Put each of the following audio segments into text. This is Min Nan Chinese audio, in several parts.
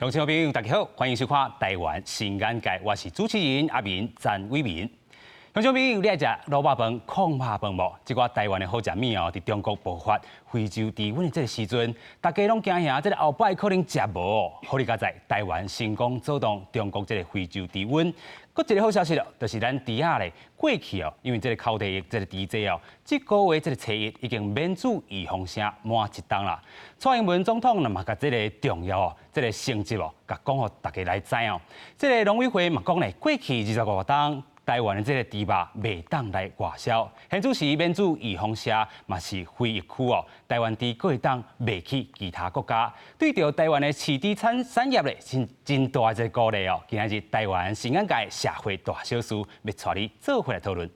鄉親朋友，大家好，歡迎收看《台灣新眼界》，我是主持人阿明詹偉明。鄉親朋友，你愛食滷肉飯、炕肉飯無？這寡台灣的好食物哦，佇中國爆發非洲豬瘟的這個時陣，大家攏驚嚇，這個後擺可能食無。好佳哉，台灣成功阻擋中國這個非洲豬瘟。閣一個好消息咯，就是咱豬仔咧過去哦，因為這個口蹄疫這個豬災哦，這個月這個初一已經免注預防射滿一冬啦。蔡英文總統嘛，共這個重要哦，這個成績哦，共講予大家來知哦。這個農委會嘛講咧，過去25冬，台灣的這個豬肉袂當來外銷，現此時免注預防射嘛是非疫區哦。台灣豬閣會當賣去其他國家，對著台灣的飼豬產業咧，真真大的一個鼓勵哦。今仔日台灣新眼界社會大小事，欲帶你做伙來討論。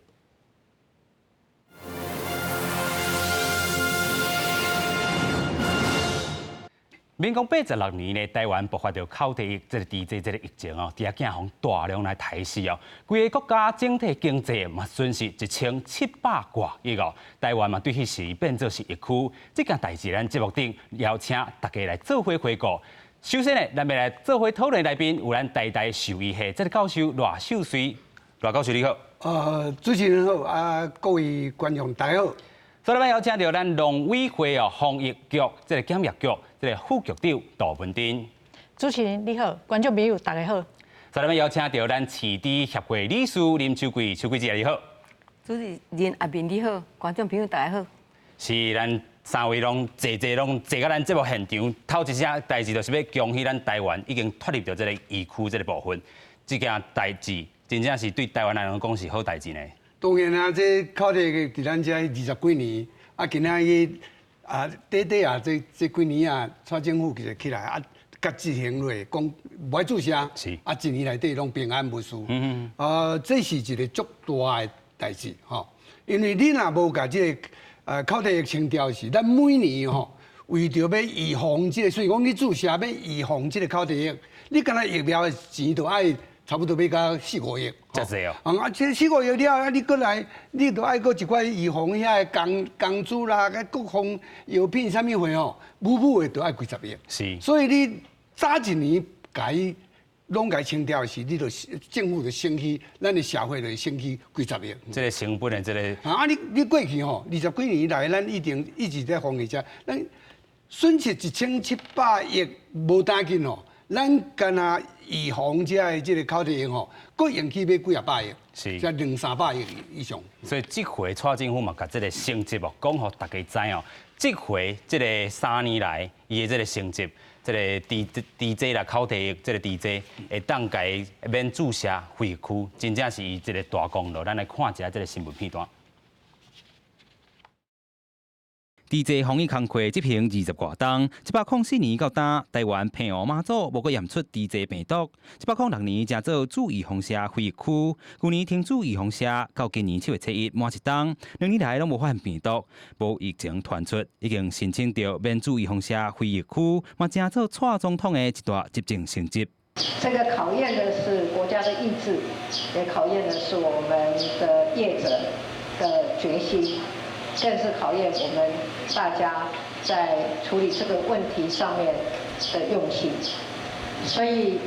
民國86年呢，台灣爆發著口蹄疫這個豬災這個疫情哦，豬仔囝予大量來刣死哦，規个國家整體經濟嘛損失1700外億哦。台灣嘛對彼時變做是疫區，這件代誌咱節目頂邀請大家來做伙回顧。首先呢，咱欲來做伙討論來賓有咱台大獸醫系這個教授賴秀穗，賴教授你好。主持人好，啊，各位觀眾大家好。所以咱邀請著咱農委會哦防疫局這個檢疫局這個副局長杜文珍。主持人你好，觀眾朋友大家好。所以咱邀請著咱飼豬協會理事林秋桂，秋桂姐你好。主持人阿明你好，觀眾朋友大家好。是咱三位攏坐坐攏坐到咱節目現場，頭一聲代誌就是欲恭喜咱台灣已經脫離著這個疫區這個部分，這件代誌真正是對台灣人來講是好代誌呢。當然啊，這口蹄疫佇咱遮20幾年，啊，今仔日啊，短短啊，這幾年啊，蔡政府其實起來啊，佮執行落，講無愛注射，啊，一年內底攏平安無事。啊，這是一個足大的代誌吼，因為你若無共這個口蹄疫清掉時，咱每年吼為著欲預防這個，所以講你注射欲預防這個口蹄疫，你敢若疫苗的錢就愛差不多欲到四五億。遮濟哦。啊，這四五億了，啊，你閣來，你著愛閣一寡預防遐个工工資啦，各方藥品啥物貨吼，母母的著愛幾十億。所以你早一年共伊攏共伊清掉時，你就政府就省去，咱的社會就省去幾十億。這個成本的這個。啊，你過去吼，20幾年來，咱一定一直在防疫遮，咱損失1700億無單緊吼。咱干焦預防遮的這個口蹄疫吼，閣用去欲幾仔百億，才兩三百億以上。所以這回蔡政府嘛，共這個成績哦，講予大家知哦。這回這個3年來，伊的這個成績，這個豬災啦，口蹄疫這個豬災會當共伊免注射非疫區，真正是伊一個大功勞。咱來看一下這個新聞片段。豬災防疫工課執行20外冬，104年到今，台灣澎湖馬祖無閣驗出豬災病毒。106年成做注預防射非疫區，舊年停注預防射，到今年7月7日滿一冬，2年來攏無發現病毒，無疫情傳出，已經申請著免注預防射非疫區，嘛成做蔡總統的一大執政成績。這個考驗的是國家的意志，也考驗的是我們的業者的決心。更是考驗我們大家在處理這個問題上面的用心。所以，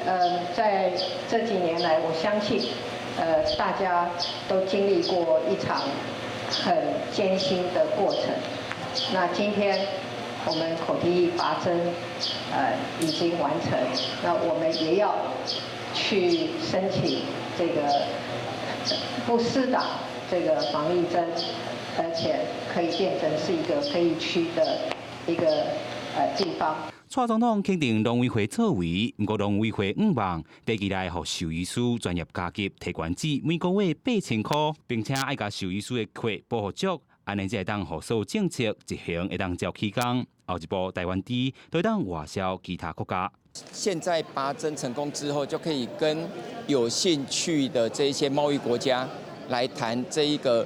在這幾年來，我相信，大家都經歷過一場很艱辛的過程。那今天我們口蹄疫拔針，已經完成。那我們也要去申請這個不施打這個防疫針。而且可以變成是一個非疫區的一個地方。蔡總統肯定農委會作為，毋過農委會向望短期內予獸醫師專業加給提懸至每個月8000箍，並且愛共獸醫師的課補予足，按呢才會當予所有政策執行會當照起工。後一步台灣豬就會當外銷其他國家。現在拔針成功之後，就可以跟有興趣的這一些貿易國家來談這一個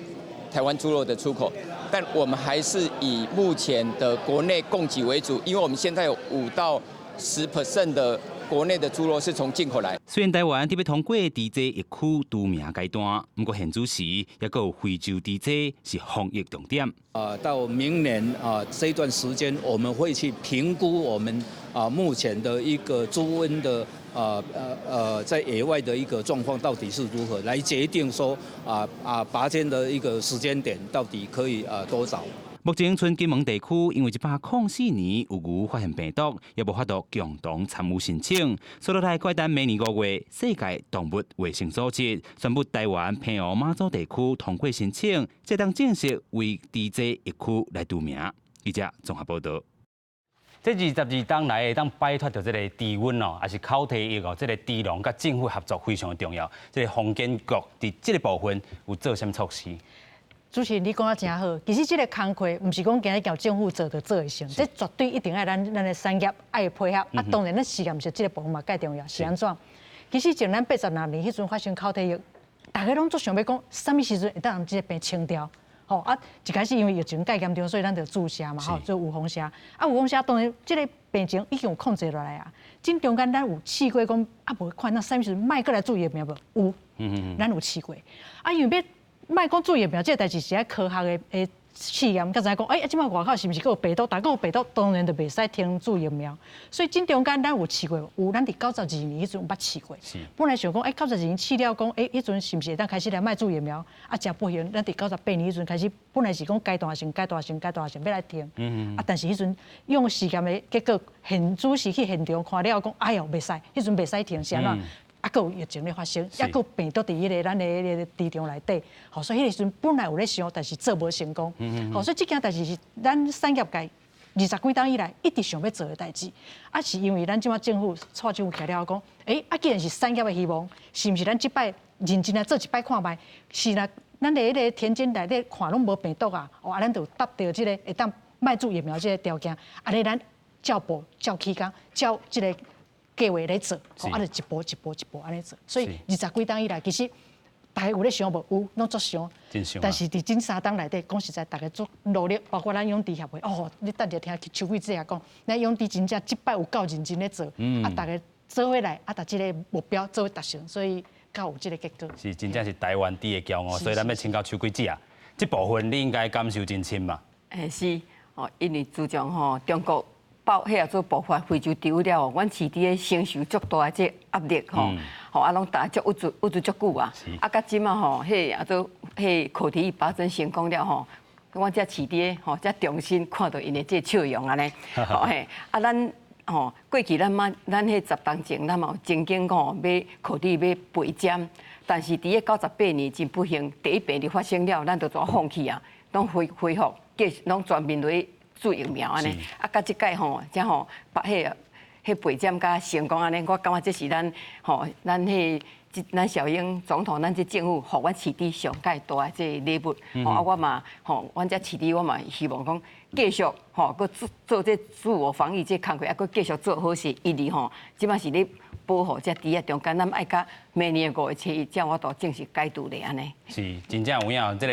台灣豬肉的出口，但我們還是以目前的國內供給為主，因為我們現在有5到10% 的國內的豬肉是從進口來。雖然台灣特別通過豬災疫區除名階段，毋過現此時猶閣有非洲豬災是防疫重點。啊，到明年啊這段時間，我們會去評估我們啊目前的一個豬瘟的在野外的一個狀況到底是如何，來決定說拔針的一個時間點到底可以多早。目前，賰金門地區因為104年有牛發現病毒，猶無法度共同參與申請。所以來改等明年5月，世界動物衛生組織宣布台灣澎湖馬祖地區通過申請，才當正式為豬災疫區來除名。記者綜合報道。這22冬來會當擺脫著這個豬瘟哦，抑是口蹄疫哦，這個豬農佮政府合作非常重要。這個防檢局佇這個部分有做啥物措施？主持人，你講得誠好。其實這個工課毋是講今日叫政府做就做會成，這絕對一定愛咱的產業愛配合。啊，當然咱實驗室這個部分嘛蓋重要，是按怎？其實從咱86年彼陣發生口蹄疫，大家攏足想欲講，啥物時陣會當將這個病清掉？吼啊！一開始因為疫情蓋嚴重，所以咱就注射嘛，吼做預防射。啊，預防射當然這個病情已經有控制落來啊。這中間咱有試過講，啊無看那啥物時陣莫閣來注疫苗無？有，咱有試過。啊，因為欲莫講注疫苗這個代誌是愛科學的試驗，才知影講，欸，這擺外口是毋是閣有病毒？但閣有病毒，當然就袂使停注疫苗。所以這中間咱有試過，有咱佇92年彼陣有捌試過。本來想講，欸，九十二年試了講，欸，彼陣是毋是會當開始來莫注疫苗？啊，誠不幸，咱佇九十八年彼陣開始，本來是講階段性、階段性、階段性欲來停。啊，但是彼陣用試驗的結果，現主時去現場看了講，哎喲，袂使，彼陣袂使停，是按怎？啊，閣有疫情咧發生，猶閣有病毒佇彼个咱的彼个豬場內底，吼，所以彼個時陣本來有咧想，但是做無成功。吼，所以這件代誌是咱產業界二十幾冬以來一直想欲做的代誌，啊，是因為咱這擺政府蔡政府起來了講，欸，啊，既然是產業的希望，是毋是咱這擺認真來做一擺看覓？是啦，咱佇彼个田間內底看攏無病毒啊，哦，啊，咱就達到這個會當莫注疫苗這個條件，按呢咱照步照起工，照這個計劃咧做，啊，就一步一步一步按呢做，所以二十幾冬以來，其實大家有咧想無？有，攏足想。但是佇這3冬內底，講實在，大家足努力，包括咱養豬協會。哦，你等下聽邱桂芝也講，咱養豬真正這擺有夠認真咧做，啊，大家做伙來，啊，達這個目標做伙達成，所以才有這個結果。是，真正是台灣豬的驕傲，所以咱欲請教邱桂芝啊，這部分你應該感受真深嘛？欸，是，哦，因為自從吼中國爆彼個做爆發非洲豬瘟了後，阮飼豬的承受足大的這壓力吼，吼啊攏大家足鬱卒鬱卒足久啊，啊到這馬吼，彼個啊做彼個口蹄疫拔針成功了吼，阮這飼豬的吼才重新看著𪜶的這個笑容按呢，吼嘿，啊咱吼過去咱嘛咱彼10冬前咱嘛有曾經講欲口蹄疫欲拔針，但是佇彼98年真不幸第一病例發生了，咱就煞放棄啊，攏恢恢復繼續攏全面落去注疫苗按呢，啊，到這擺吼，才吼把彼个彼拔針佮成功按呢，我感覺這是咱吼，咱彼咱小英總統，咱這政府予阮飼豬上蓋大的這個禮物，吼啊，我嘛吼，阮這飼豬我嘛希望講繼續吼，閣做做這自我防疫這工課，啊，閣繼續做好勢，因為吼，這擺是咧保護這豬仔中間，咱愛到明年的5月7日，才有法度正式解除咧按呢。是，真正有影，這個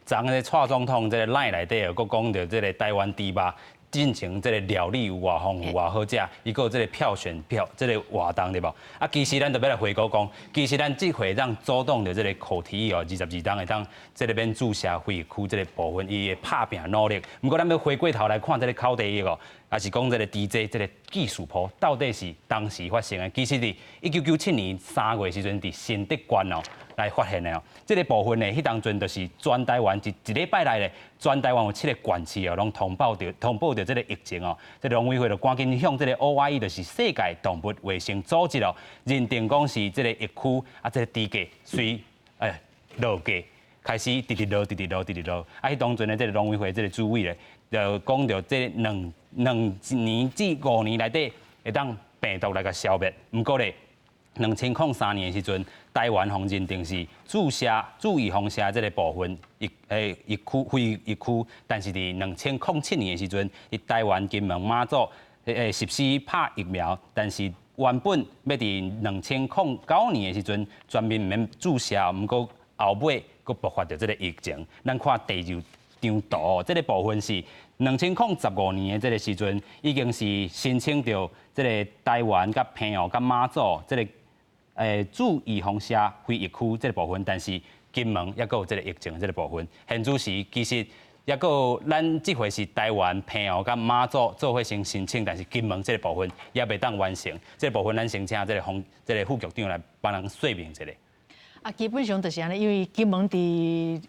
昨昏蔡總統這個 LINE 內底，閣講著這個台灣豬肉進行這個料理有偌豐富、偌好食，伊閣有這個票選票這個活動對無？啊，其實咱就欲來回顧講，其實咱這回讓阻擋著這個口蹄疫哦，22冬會當這個免注射非疫區這個部分，伊會拍拚努力。毋過咱欲回過頭來看這個口蹄疫哦，抑是講這個豬災這個技術譜到底是當時發生的？其實佇1997年3月時陣，佇新竹縣哦來發現的哦。這個部分呢，彼當陣就是全台灣一一禮拜內咧，全台灣有七個縣市哦，攏通報著這個疫情哦。這農委會就趕緊向這個 OIE，就是世界動物衛生組織哦，認定講是這個疫區啊，這個豬價隨落價開始直直落，直直落，直直落。啊，彼當陣的這個農委會這個主委咧，就講著這2年至5年內底會當病毒來共消滅。毋過咧，2003年的時陣，台灣予認定是注射注預防射這個部分疫區非疫區，但是佇2007年的時陣，佇台灣金門馬祖實施拍疫苗，但是原本欲佇2009年的時陣全面毋免注射，毋過後尾閣爆發著這個疫情。咱看第二張圖，這个部分是2015年的這个時陣，已經是申請著這个台灣佮澎湖佮馬祖這个注預防射非疫區這个部分，但是金門抑閣有這个疫情的這个部分，現此時其實抑閣有咱這回是台灣、澎湖佮馬祖做伙先申請，但是金門這个部分也袂當完成，這个部分咱先請這个馮這个副局長來幫咱說明一下。啊，基本上就是按呢，因為金門佇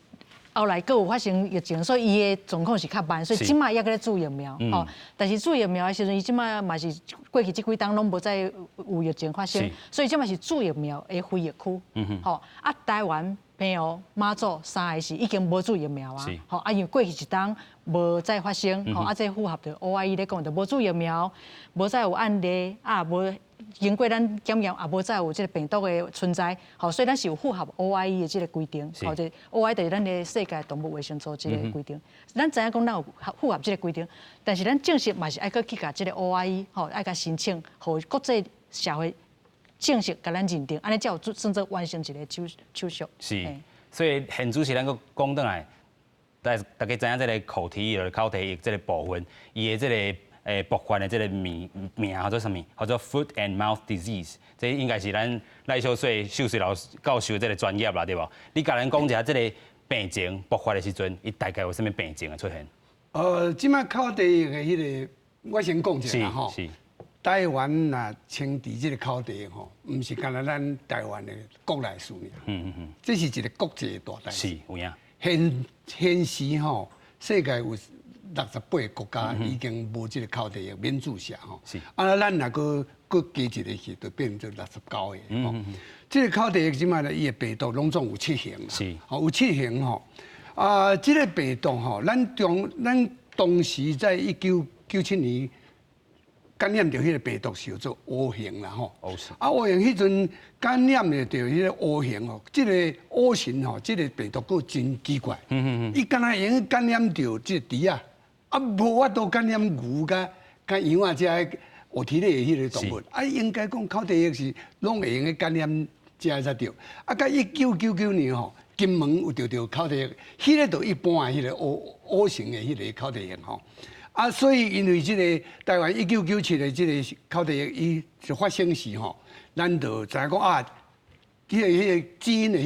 後來閣有發生疫情，所以伊的狀況是較慢，所以這擺猶閣咧注疫苗吼。但是注疫苗的時陣，伊這擺嘛是過去這幾冬攏無再有疫情發生，所以這擺是注疫苗的非疫區。吼啊，台灣、澎湖、馬祖三个是已經無注疫苗啊。吼啊，因為過去一冬無再發生，吼啊，這符合著 OIE 咧講，就無注疫苗，無再有案例啊，無經過咱檢驗，也無再有這个病毒的存在，吼，所以咱是有符合 OIE 的這个規定，吼，這 OIE 就是咱的世界動物衛生組織的規定。咱知影講咱有符合這个規定，但是咱正式嘛是愛閣去共這个 OIE，吼，愛共申請，予國際社會正式共咱認定，按呢才有算做完成一个手續。是，所以現此時咱閣講轉來，大家知影這个口蹄疫、口蹄疫這个部分，伊的這个爆發的這个名名叫做啥物？叫做 foot and mouth disease，這應該是咱賴秀穗秀穗老師教授這个專業啦，對無？你共咱講一下這个病症爆發的時陣，伊大概有啥物病症的出現？這擺口蹄疫的彼个，我先講一下吼。台灣若清除這个口蹄疫吼，毋是干焦咱台灣的國內事爾。這是一个國際的大代誌。是，有影。現時吼，世界有68个國家已經無這个口蹄疫免注射吼。啊，咱若閣閣加一个去，就變做69個。這个口蹄疫這擺咧，伊的病毒攏總有七型。吼，有七型吼。啊，這个病毒吼，咱當時在1997年感染著彼个病毒是叫做 O 型啦吼。 O 型。啊，O 型彼陣感染著彼个 O 型吼，這个 O 型吼，這个病毒閣真奇怪。伊敢若會用感染著這个豬仔，啊，無法度感染牛佮羊仔這个活體類的彼个動物。啊，應該講口蹄疫是攏會用感染這个才對。啊，佮1999年吼，金門有著口蹄疫，彼个就一般的彼个 O 型的彼个口蹄疫吼。啊，所以因為這个台灣1997的這个口蹄疫，伊就發生時吼，咱就知影講啊，彼个基因的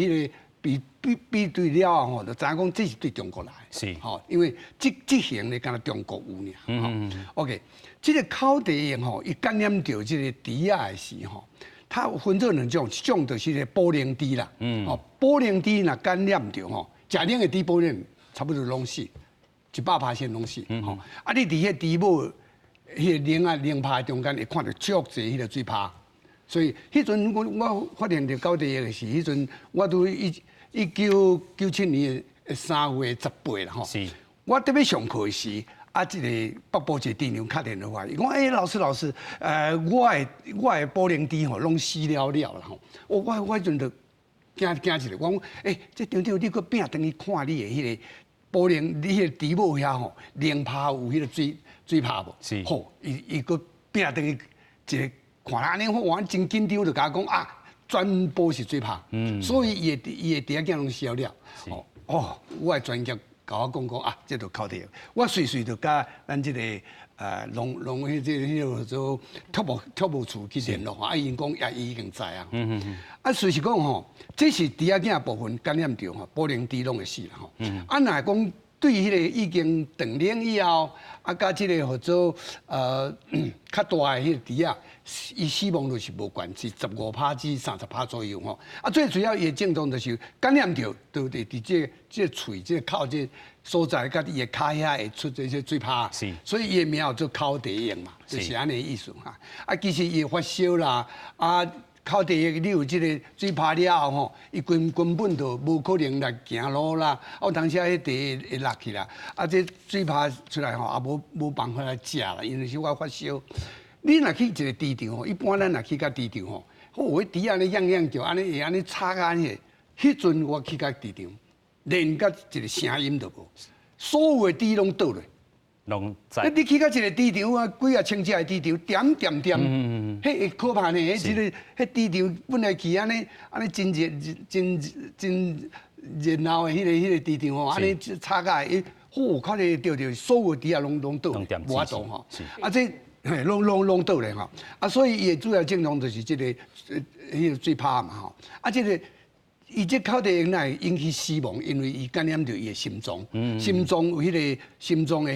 彼个比對了後吼，就知影講這是對中國來的。吼，因為這型咧，干焦中國有爾。OK，這个口蹄疫吼，伊感染著這個豬仔的時吼，它分做兩種，一種就是個寶靈豬啦。吼，寶靈豬若感染著吼，食冷的豬寶靈差不多攏死。100%攏死，吼！啊，你佇彼豬母彼个奶仔奶泡中間會看著足濟彼个水泡，所以彼陣我發現著口蹄疫的時，彼陣我拄1997年的3月18啦，吼。我佇欲上課時，啊，這個北部一個豬娘敲電話，伊講：欸，老師老師，我的寶靈豬吼攏死了了啦吼！我彼陣就驚驚一下，我講：欸，這廠長你閣拚轉去看你的彼个寶靈，你彼個豬母遐吼，奶泡有彼个水泡無？吼，伊閣拚轉去一个看按呢，我真緊張，就共我講啊，全部是水泡。所以伊的豬仔囝攏死了。哦，我的專業共我講講啊，這就口蹄疫。我隨隨就佮咱這个農彼這彼个做畜牧處去聯絡，啊，𪜶講也伊已經知啊。啊，事實講吼，這是豬仔囝部分感染著吼，寶靈豬攏會死啦吼。啊，若講對彼个已經斷奶以後，啊，佮這个叫做較大的彼個豬仔，伊死亡率是無懸，是15趴至30趴左右吼。啊，最主要伊的症狀就是感染著，就會佇這个喙、這个口這个所在，佮伊的跤遐會出這些水泡。所以伊的名叫做口蹄疫嘛，就是按呢意思哈。啊，其實伊發燒啦，啊。口蹄疫，你有這个水泡了後吼，伊根本就無可能來行路啦。啊，有當時啊，彼蹄會落去啦。啊，這水泡出來吼，也無辦法來食啦，因為小可發燒。你若去一个豬場吼，一般咱若去到豬場吼，哦，彼豬按呢樣樣叫，按呢會按呢吵按呢。彼陣我去到豬場，連佮一个聲音都無，所有的豬攏倒落。攏在。你去到一个豬場啊，幾仔千隻的豬場，點點點，彼會可怕呢。彼這个彼豬場本來去按呢按呢真熱真真熱鬧的彼个豬場吼，按呢吵甲伊吼，口蹄疫著著所有豬仔攏攏倒，無法度吼。啊，這嘿攏攏攏倒咧吼。啊，所以伊的主要症狀就是這個彼個水泡嘛吼。啊，這個伊這口蹄疫若會引起死亡，因為伊感染著伊的心臟，心臟有彼個心臟的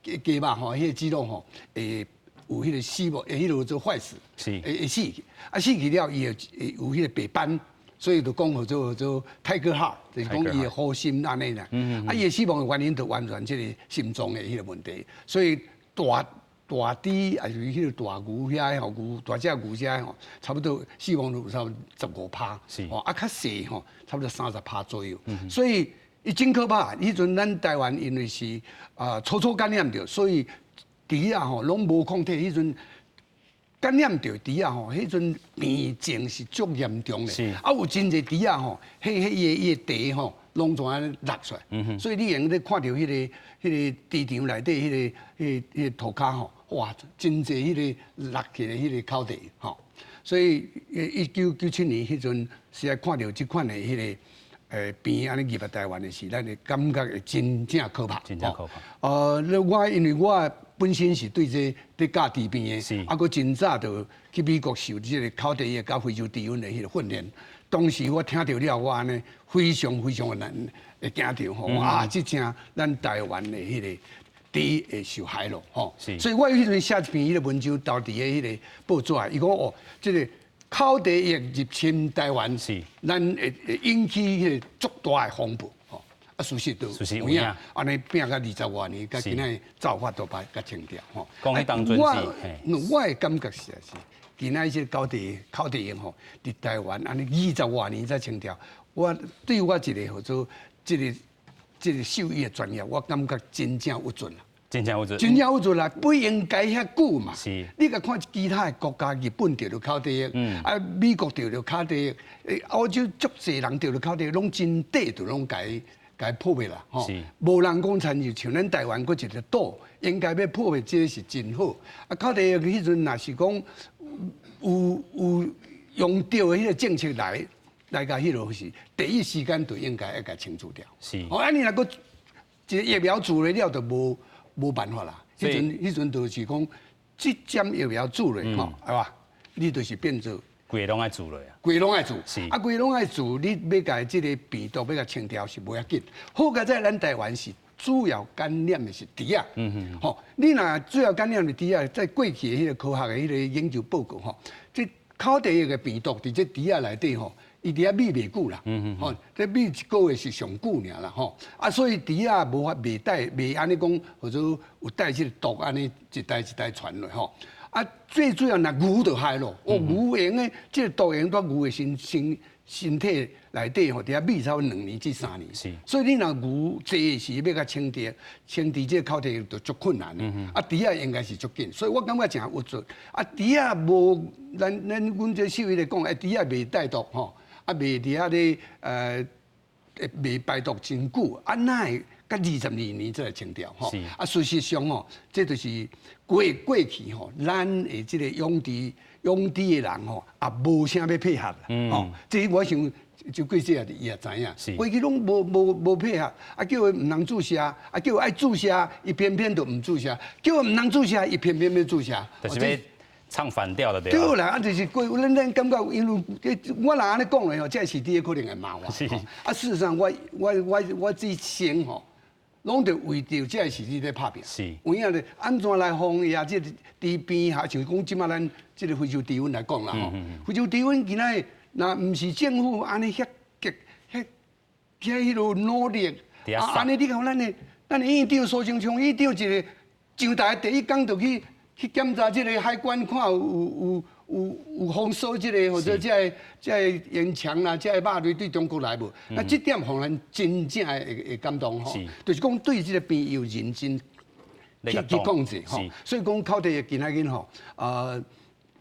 彼個肌肉吼，彼個肌肉吼會有彼個死亡，會彼個做壞死，會會死去。啊，死去了，伊會會有彼個白斑。所以就講號做做 Tiger Heart，就是講伊的虎心按呢啦。啊，伊的死亡的原因就完全這個心臟的彼個問題。所以大大豬抑是彼個大牛遐吼，牛大隻牛遮吼，差不多死亡率差不多15%，吼啊較細吼，差不多30%左右。所以伊真可怕。彼陣咱台灣因為是啊初初感染著，所以豬仔吼攏無抗體。彼陣感染著豬仔吼，彼陣病症是足嚴重的。啊，有真濟豬仔吼，彼彼伊的伊的蹄吼，攏總按呢落出來。所以你會用咧看著彼個豬場內底彼個彼個塗跤吼，哇，真濟彼個落去的彼個口蹄吼。所以1997年彼陣實在看著這款的彼個病按呢入來台灣的時，咱會感覺會真正可怕。真正可怕。我因為我本身是對這咧教豬病的，啊，閣真早就去美國受這個口蹄疫佮非洲豬瘟的彼個訓練。當時我聽著了，我按呢非常非常的難會驚著吼，啊，這正咱台灣的彼個豬會受害咯，吼。所以我彼陣寫一篇彼個文章，投佇个彼個報紙，伊講哦，這個口蹄疫入侵台灣，咱會會引起彼個足大的風暴，吼。啊，事實都事實有影，按呢拚甲20外年，到今仔才有法度共共清掉，吼。講彼當陣是，我的感覺是是，今仔這個口蹄口蹄疫吼，佇台灣按呢20外年才清掉，我對我一個號做這個這個獸醫的專業，我感覺真正鬱卒啦。真正鬱卒，真正鬱卒啦，不應該遐久嘛。你共看其他的國家，日本著著口蹄疫，啊，美國著著口蹄疫，歐洲足濟人著著口蹄疫，攏真短就攏共共破滅啦。吼，無人講親像像咱台灣閣一個島，應該欲破滅，這個是真好。啊，口蹄疫彼陣若是講有有用對的彼個政策來來共彼落是，第一時間就應該愛共清除掉。哦，啊，你若閣一個疫苗注落了，就無無辦法啦。彼陣彼陣就是講，這針疫苗注落吼，係吧？你就是變做規個攏愛注落啊。規個攏愛注。啊，規個攏愛注，你欲共這個病毒欲共清掉是無要緊。好佳哉咱台灣是主要感染的是豬仔。吼，你若主要感染的豬仔，在過去的彼個科學的彼個研究報告吼，這口蹄疫的病毒佇這豬仔內底吼，伊佇遐覕袂久啦，吼，這覕一個月是上久爾啦，吼，啊，所以豬仔無法袂帶袂按呢講，或者有帶這個毒按呢一代一代傳落吼。啊，最主要若牛就害咯，哦，牛會用的，這個毒會用佇牛的身身身體內底吼，佇遐覕差不多2年至3年。所以你若牛濟的時欲共清除，清除這個口蹄疫就足困難的。啊，豬仔應該是足緊，所以我感覺誠鬱卒。啊，豬仔無，咱咱阮這獸醫來講，欸，豬仔袂帶毒吼，啊，袂佇遐咧，袂排毒真久，啊，哪會佮22年才會清掉吼？啊，事實上吼，這就是過過去吼，咱的這個養豬養豬的人吼，也無啥欲配合啦。吼，這我想就貴姐伊也知影，過去攏無無無配合，啊，叫伊毋通注射，啊，叫伊愛注射，伊偏偏就毋注射，叫伊毋通注射，伊偏偏欲注射。就是欲唱反調的對。對啦，啊，就是過咱咱感覺，因為我若按呢講咧吼，這是佇可能會罵我。啊，事實上我我我我這一生吼，攏著為著這个飼主咧拍拚。有影咧，按怎來防疫這個豬病哈？像講這擺咱這個非洲豬瘟來講啦吼，非洲豬瘟今仔若毋是政府按呢遐極遐遐彼落努力，啊，按呢你看咱的咱的院長蘇貞昌，院長一個上台第一工就去去檢查這個海關，看有有有有封鎖這個或者這個這個煙腸啦，這個肉類對中國來無？那這點予咱真正會會感動吼，就是講對這個病有認真去去控制吼。所以講口蹄疫今仔日吼，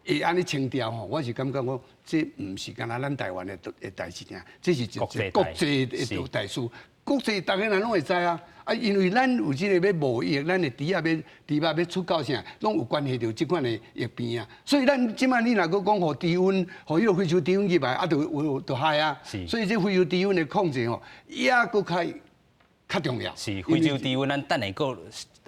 會按呢清掉吼，我是感覺講這毋是干焦咱台灣的的代誌爾，這是一個國際的大事。國際逐个人攏會知啊，啊，因為咱有這個欲貿易，咱的豬仔欲豬肉欲出口啥，攏有關係著這款的疫病啊。所以咱這擺你若閣講予豬瘟，予彼個非洲豬瘟入來，啊，就有就害啊。所以這非洲豬瘟的控制吼，猶閣較較重要。是非洲豬瘟，咱等下閣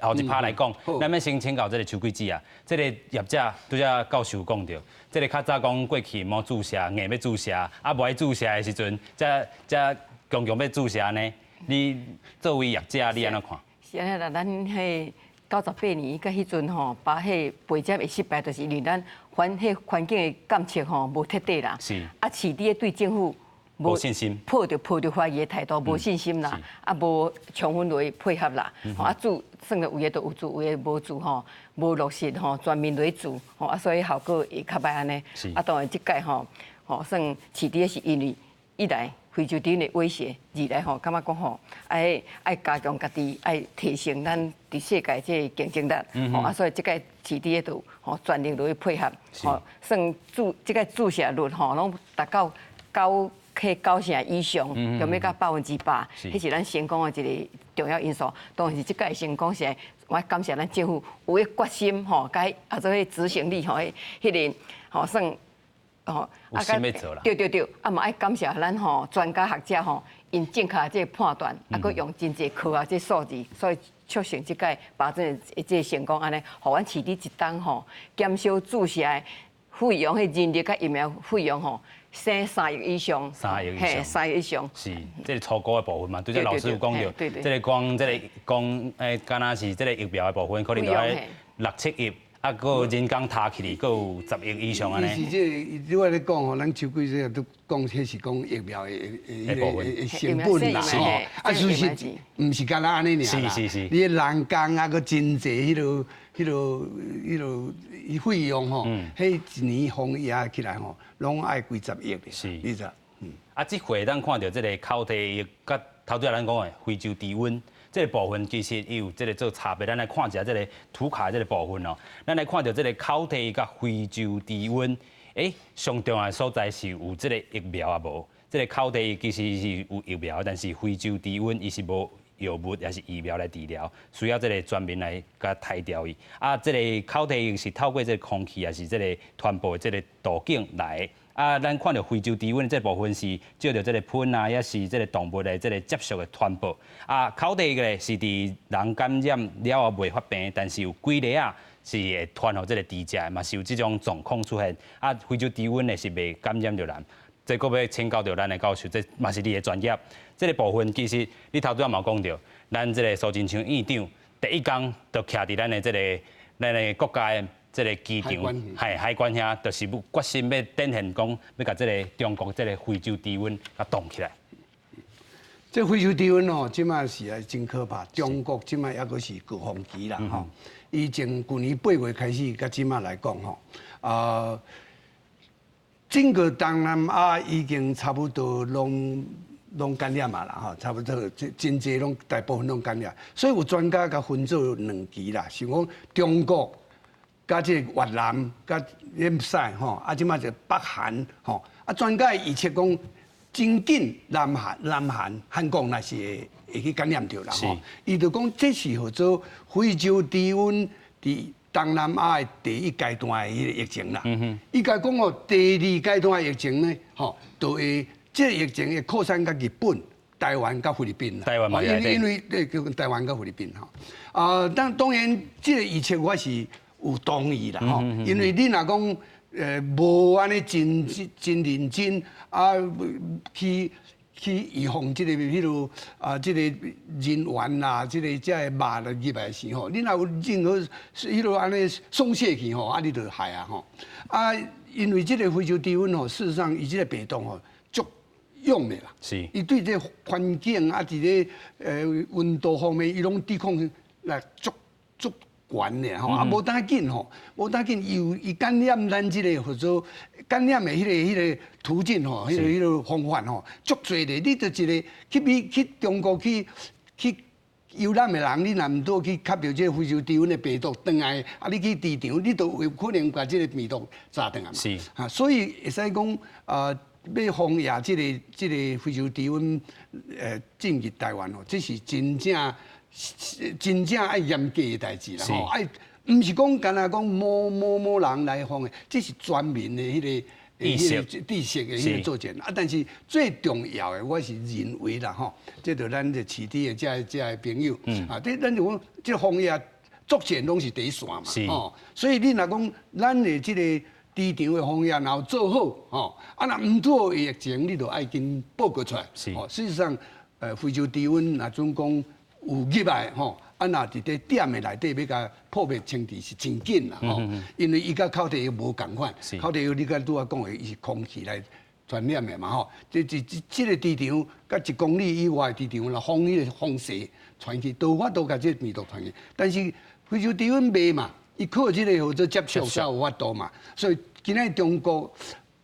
後一趴來講。咱欲先請教這個秋桂子啊，這個業者拄才教授講著，這個較早講過去無注射，硬欲注射，啊無愛注射的時陣，才才強強欲注射呢。你作為業者，你按怎看？是按呢啦，咱彼98年佮彼陣吼，把彼拔針會失敗，就是因為咱環彼環境的監測吼無徹底啦。啊，飼主對政府無信心，抱著懷疑的態度，無信心啦，啊，無充分來配合啦，啊，注算著有的就有注，有的無注吼，無落實吼，全面來注吼，啊，所以效果會較䆀按呢。啊，當然這屆吼，吼算飼主是因為一來非洲豬瘟的威脅，二來吼感覺講吼，愛愛加強家己，愛提升咱佇世界這個競爭力，吼啊，所以這屆飼主都吼全力來配合，吼算注這個注射率吼攏達到九去九成以上，就欲到100%，彼是咱成功的一個重要因素。當然是這屆成功是，我感謝咱政府有彼決心吼，佮啊做彼執行力吼，彼個吼算。吼，有心欲做啦。對對對，啊嘛愛感謝咱吼專家學者吼，𪜶正確這個判斷，啊閣用真濟科學這數字，所以促成這屆拔針的這個成功按呢，予阮飼主一冬吼減少注射的費用，彼人力佮疫苗費用吼，省3億以上。三億以上。三億以上。是，這個初步的部分嘛，拄才老師有講著，這個講這個講欸，敢若是這個疫苗的部分，可能就愛六七億。啊，閣有人工踏起去，閣有10億以上按呢。伊是這個，你我咧講吼，咱秋桂這個都講，彼是講疫苗的彼個的成本啦，吼。啊，事實毋是干焦按呢爾啦。你人工啊，閣真濟彼個、彼個、彼個費用吼，彼一年防疫起來吼，攏愛幾十億的。你知？嗯。啊，這回咱看著這個口蹄疫，佮頭拄仔咱講的非洲豬瘟。這個部分其實伊有這個做差別，咱來看一下這個圖卡這個部分哦。咱來看著這個口蹄疫佮非洲豬瘟，欸，上重要的所在是有這個疫苗抑無？這個口蹄疫其實是有疫苗，但是非洲豬瘟伊是無藥物抑是疫苗來治療，需要這個全民來共刣掉伊。啊，這個口蹄疫是透過這個空氣抑是這個傳播的這個途徑來。啊，咱看著非洲豬瘟這部分是藉著這個噴啊，抑是這個動物的這個接觸的傳播。啊，口蹄疫咧是佇人感染了後袂發病，但是有幾例仔是會傳予這個豬隻的，嘛是有這種狀況出現。啊，非洲豬瘟咧是袂感染著人。這閣欲請教著咱的教授，這嘛是你的專業。這個部分其實你頭拄仔嘛有講著，咱這個蘇貞昌院長第一工就徛佇咱的這個咱的國家的這個機場，海海關遐，就是欲決心欲展現講，欲共這個中國這個非洲豬瘟共擋起來。這非洲豬瘟吼，這馬是啊真可怕。中國這馬猶閣是高峰期啦吼。伊從舊年8月開始，到這馬來講吼，啊，整個東南亞已經差不多攏攏感染啊啦吼，差不多真真濟攏大部分攏感染。所以有專家共分做兩期啦，想講中國。佮這個越南、佮緬西吼，啊，這馬就北韓吼，啊，專家預測講，真緊南韓、南韓、韓國若是會會去感染著啦吼。伊就講這是號做非洲豬瘟佇東南亞的第一階段的彼個疫情啦。伊共講哦，第二階段的疫情呢，吼，就會這個疫情會擴散到日本、台灣佮菲律賓啦。台灣嘛，因為因為對，叫台灣佮菲律賓吼。啊，但當然這個預測我是有同意啦吼，因為你若講無按呢真真認真啊，去去預防這個彼落啊，這個人員啦，這個這個肉入來時吼，你若有任何彼落按呢鬆懈去吼，啊你就害啊吼。啊，因為這個非洲豬瘟吼，事實上伊這個病毒吼足勇的啦，伊對這個環境啊，佇咧溫度方面，伊攏抵抗力足足懸的吼，啊無當緊吼，無當緊，伊有伊感染咱這個或者感染的彼個彼個途徑吼，彼個彼個方法吼，足濟的。你就一個去美去中國去去遊覽的人，你若毋拄去吸著這個非洲豬瘟的病毒，轉來啊，你去豬場，你都有可能共這個病毒炸轉來嘛。啊，所以會使講啊，欲防疫這個這個非洲豬瘟進入台灣吼，這是真正。真正愛嚴格的代誌啦吼，愛毋是講干焦講某某某人來防的，這是全民的彼個意識知識的彼个作戰。啊，但是最重要的，我是認為啦吼，這就咱的飼豬的遮的朋友，啊，這咱就講這防疫作戰攏是第一線嘛，吼，所以你若講咱的這個豬場的防疫若有做好，吼，啊，若毋做疫情，你就愛緊報告出來。吼，事實上，非洲豬瘟若準講有入來吼，啊，若佇咧店的內底欲共撲滅清除是真緊啦，吼，因為伊佮口蹄疫無仝款，口蹄疫你佮拄仔講的，伊是空氣來傳染的嘛，吼，這個豬場佮1公里以外的豬場，若風彼個風勢傳去，都有法度共這個病毒傳去。但是非洲豬瘟袂嘛，伊靠這個叫做接觸才有法度嘛，所以今仔中國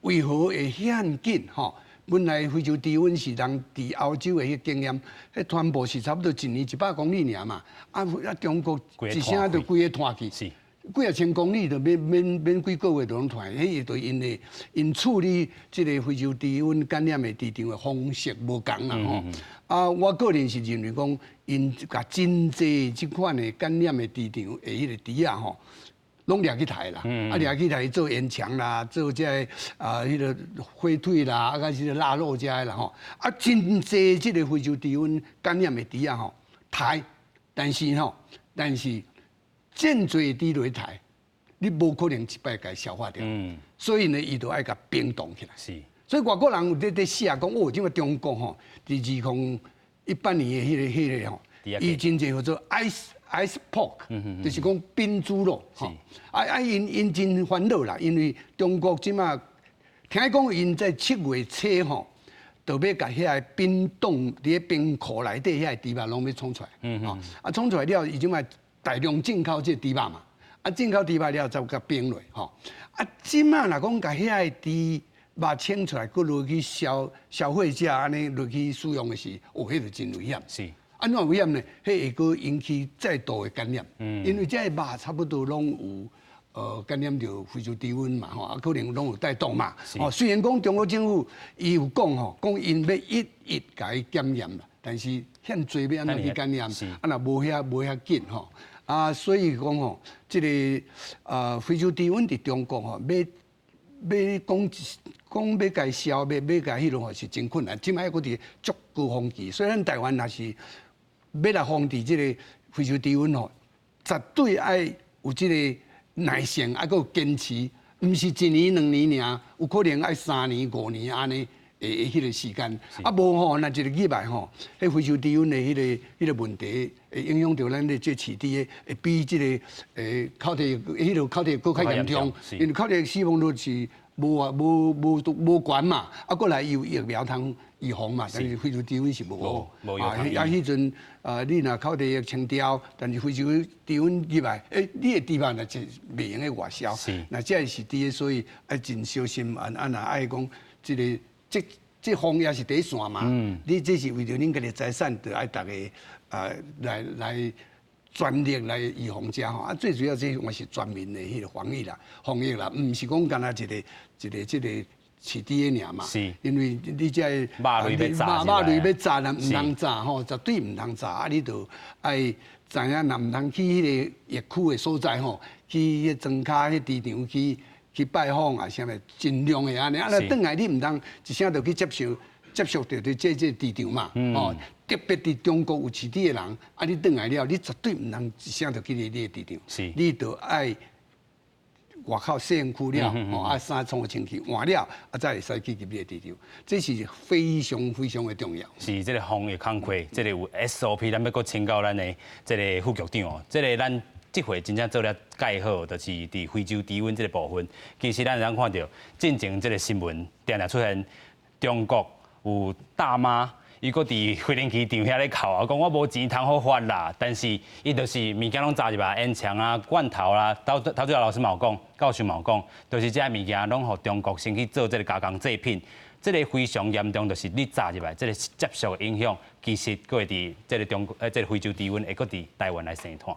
為何會遐緊吼？本來非洲豬瘟是人佇歐洲的彼經驗，彼傳播是差不多一年100公里爾嘛，啊中國一聲就規个湠去，幾仔千公里就免免免幾個月就攏湠，彼個就𪜶的𪜶處理這個非洲豬瘟感染的豬場的方式無仝啦吼。啊，我個人是認為講，𪜶共真濟這款的感染的豬場的彼個豬仔吼，攏掠去刣啦，啊掠去刣做煙腸啦，做這个啊彼個火腿啦，啊佮這個臘肉這个啦吼，啊真濟這個非洲豬瘟感染的豬仔吼刣，但是吼，但是真濟豬落刣，你無可能一擺共消化掉，所以呢，伊就愛共冰凍起來。所以外國人有佇寫講，哦，這個中國吼，佇2018年的彼個吼，伊真濟叫做 ice pork，就是講冰豬肉，吼。啊，𪜶真煩惱啦，因為中國這馬聽講𪜶在7月初吼，就欲共遐个冰凍佇咧冰庫內底遐个豬肉攏欲創出來，吼，啊創出來了，伊這馬大量進口這個豬肉嘛，啊進口豬肉了才共冰落，吼，啊這馬若講共遐個豬肉清出來，閣落去消費者按呢落去使用的時，哦，彼就真危險。按怎危險呢？彼會閣引起再度的感染。因為這个肉差不多攏有感染著非洲豬瘟嘛，吼，啊可能攏有帶毒嘛。哦，雖然講中國政府伊有講吼，講𪜶欲一一共伊檢驗啦，但是遐濟欲按怎去檢驗？啊，若無遐緊吼，啊，所以講吼，這个非洲豬瘟佇中國吼，欲欲講講欲共消滅，欲共彼落吼是真困難。這擺閣佇足高峰期，所以咱台灣若是欲來防治這个非洲豬瘟吼，絕對愛有這個耐性，啊，閣有堅持，毋是一年兩年爾，有可能愛3年5年按呢的彼個時間。啊，無吼，若一个入來吼，彼非洲豬瘟的彼個問題，會影響著咱的這飼豬的，會比這個口蹄彼个口蹄閣較嚴重，因為口蹄死亡率是無啊無無無懸嘛，啊，過來伊有疫苗通預防嘛，但是非洲豬瘟是無。啊，啊，彼陣啊，你若口蹄疫清掉，但是非洲豬瘟入來，你的豬肉若就袂用得外銷。那這是佇个，所以愛真小心，按按若愛講，這个這防疫是第一線嘛。你這是為著恁家己財產，就愛逐家啊來全力來預防這吼。啊，最主要這嘛是全民的彼個防疫啦，防疫啦，毋是講干焦一個一個這個飼豬的爾嘛。因為你這個肉類欲炸，肉類欲炸，若毋通炸吼，絕對毋通炸。啊，你就愛知影，若毋通去彼個疫區的所在吼，去彼莊跤彼豬場去拜訪啊，啥物，盡量的按呢。啊，若轉來你毋通一聲就去接觸著這豬場嘛，吼。特別佇中國有飼豬的人，啊，你轉來了，你絕對毋通一聲就去你的豬場，你就愛外口洗身軀了，吼，啊，衫創清氣換了，啊，才會使去入你的豬場，這是非常非常的重要。是這个防疫工課，這个有 SOP，咱欲閣請教咱的這个副局長哦，這个咱這回真正做了蓋好，就是佇非洲豬瘟這个部分。其實咱會當看著進前這个新聞定定出現，中國有大媽。伊閣佇飛行機場遐咧哭啊，講我無錢通好發啦，但是伊就是物件攏炸入來，煙腸啊、罐頭啦，頭頭拄仔老師嘛有講，教授嘛有講，就是這物件攏予中國先去做這个加工製品，這个非常嚴重，就是你炸入來，這个接觸的影響，其實閣會佇這个中國，這个非洲豬瘟會閣佇台灣來生湠。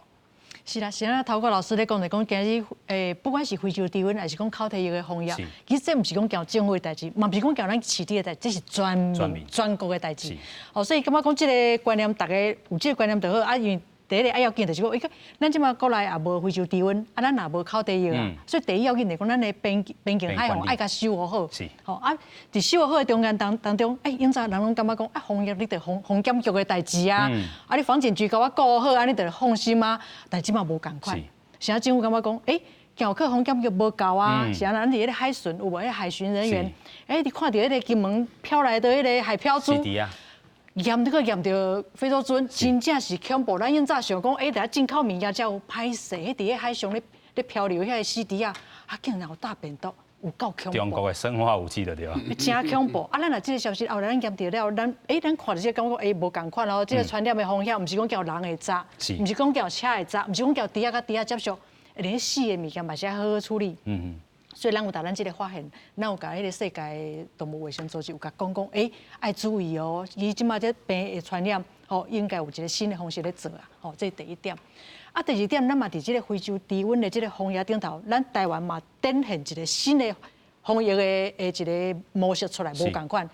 是啦，是啦，頭拄老師咧講就講，今日不管是非洲豬瘟，還是講口蹄疫的防疫，其實這毋是講交政府的代誌，嘛毋是講交咱飼豬的代誌，這是全民全國的代誌。哦，所以感覺講這个觀念，逐家有這个觀念就好啊，因為第一个愛要緊就是講，欸，咱這馬國內也無非洲豬瘟，啊，咱也無口蹄疫啊，所以第一要緊就是講，咱的邊境海防愛共守護好。吼啊，佇守護好的中間當中，欸，以前人攏感覺講，啊，防疫你著防檢局的代誌啊，啊，你防檢局共我顧好，按呢就放心啊。但這馬無仝款，現在政府感覺講，欸，叫去防檢局無夠啊，是按怎？咱佇彼个海巡有無？彼个海巡人員，欸，你看著彼个金門飄來的彼个海漂豬。驗這個驗著非洲豬瘟，真正是恐怖。咱以前想講，欸，佇遐進口物件才有歹勢，彼佇咧海上咧漂流遐个死豬仔，啊，竟然有大病毒，有夠恐怖。中國的生化武器就對啊。真恐怖！啊，咱若這个消息後來咱驗著了，咱欸，咱看著這個感覺，欸，無仝款哦。這個傳染的風險，毋是講叫人會知，毋是講叫車會知，毋是講叫豬仔佮豬仔接觸，連死的物件嘛是愛好好處理。所以咱有共咱這个發現，咱有共彼个世界動物衛生組織有共講講，欸，愛注意哦，伊這馬這病會傳染，吼，應該有一個新的方式咧做啊，吼，這是第一點。啊，第二點，咱嘛佇這個非洲豬瘟的這個防疫頂頭，咱台灣嘛展現一個新的防疫的一個模式出來，無仝款。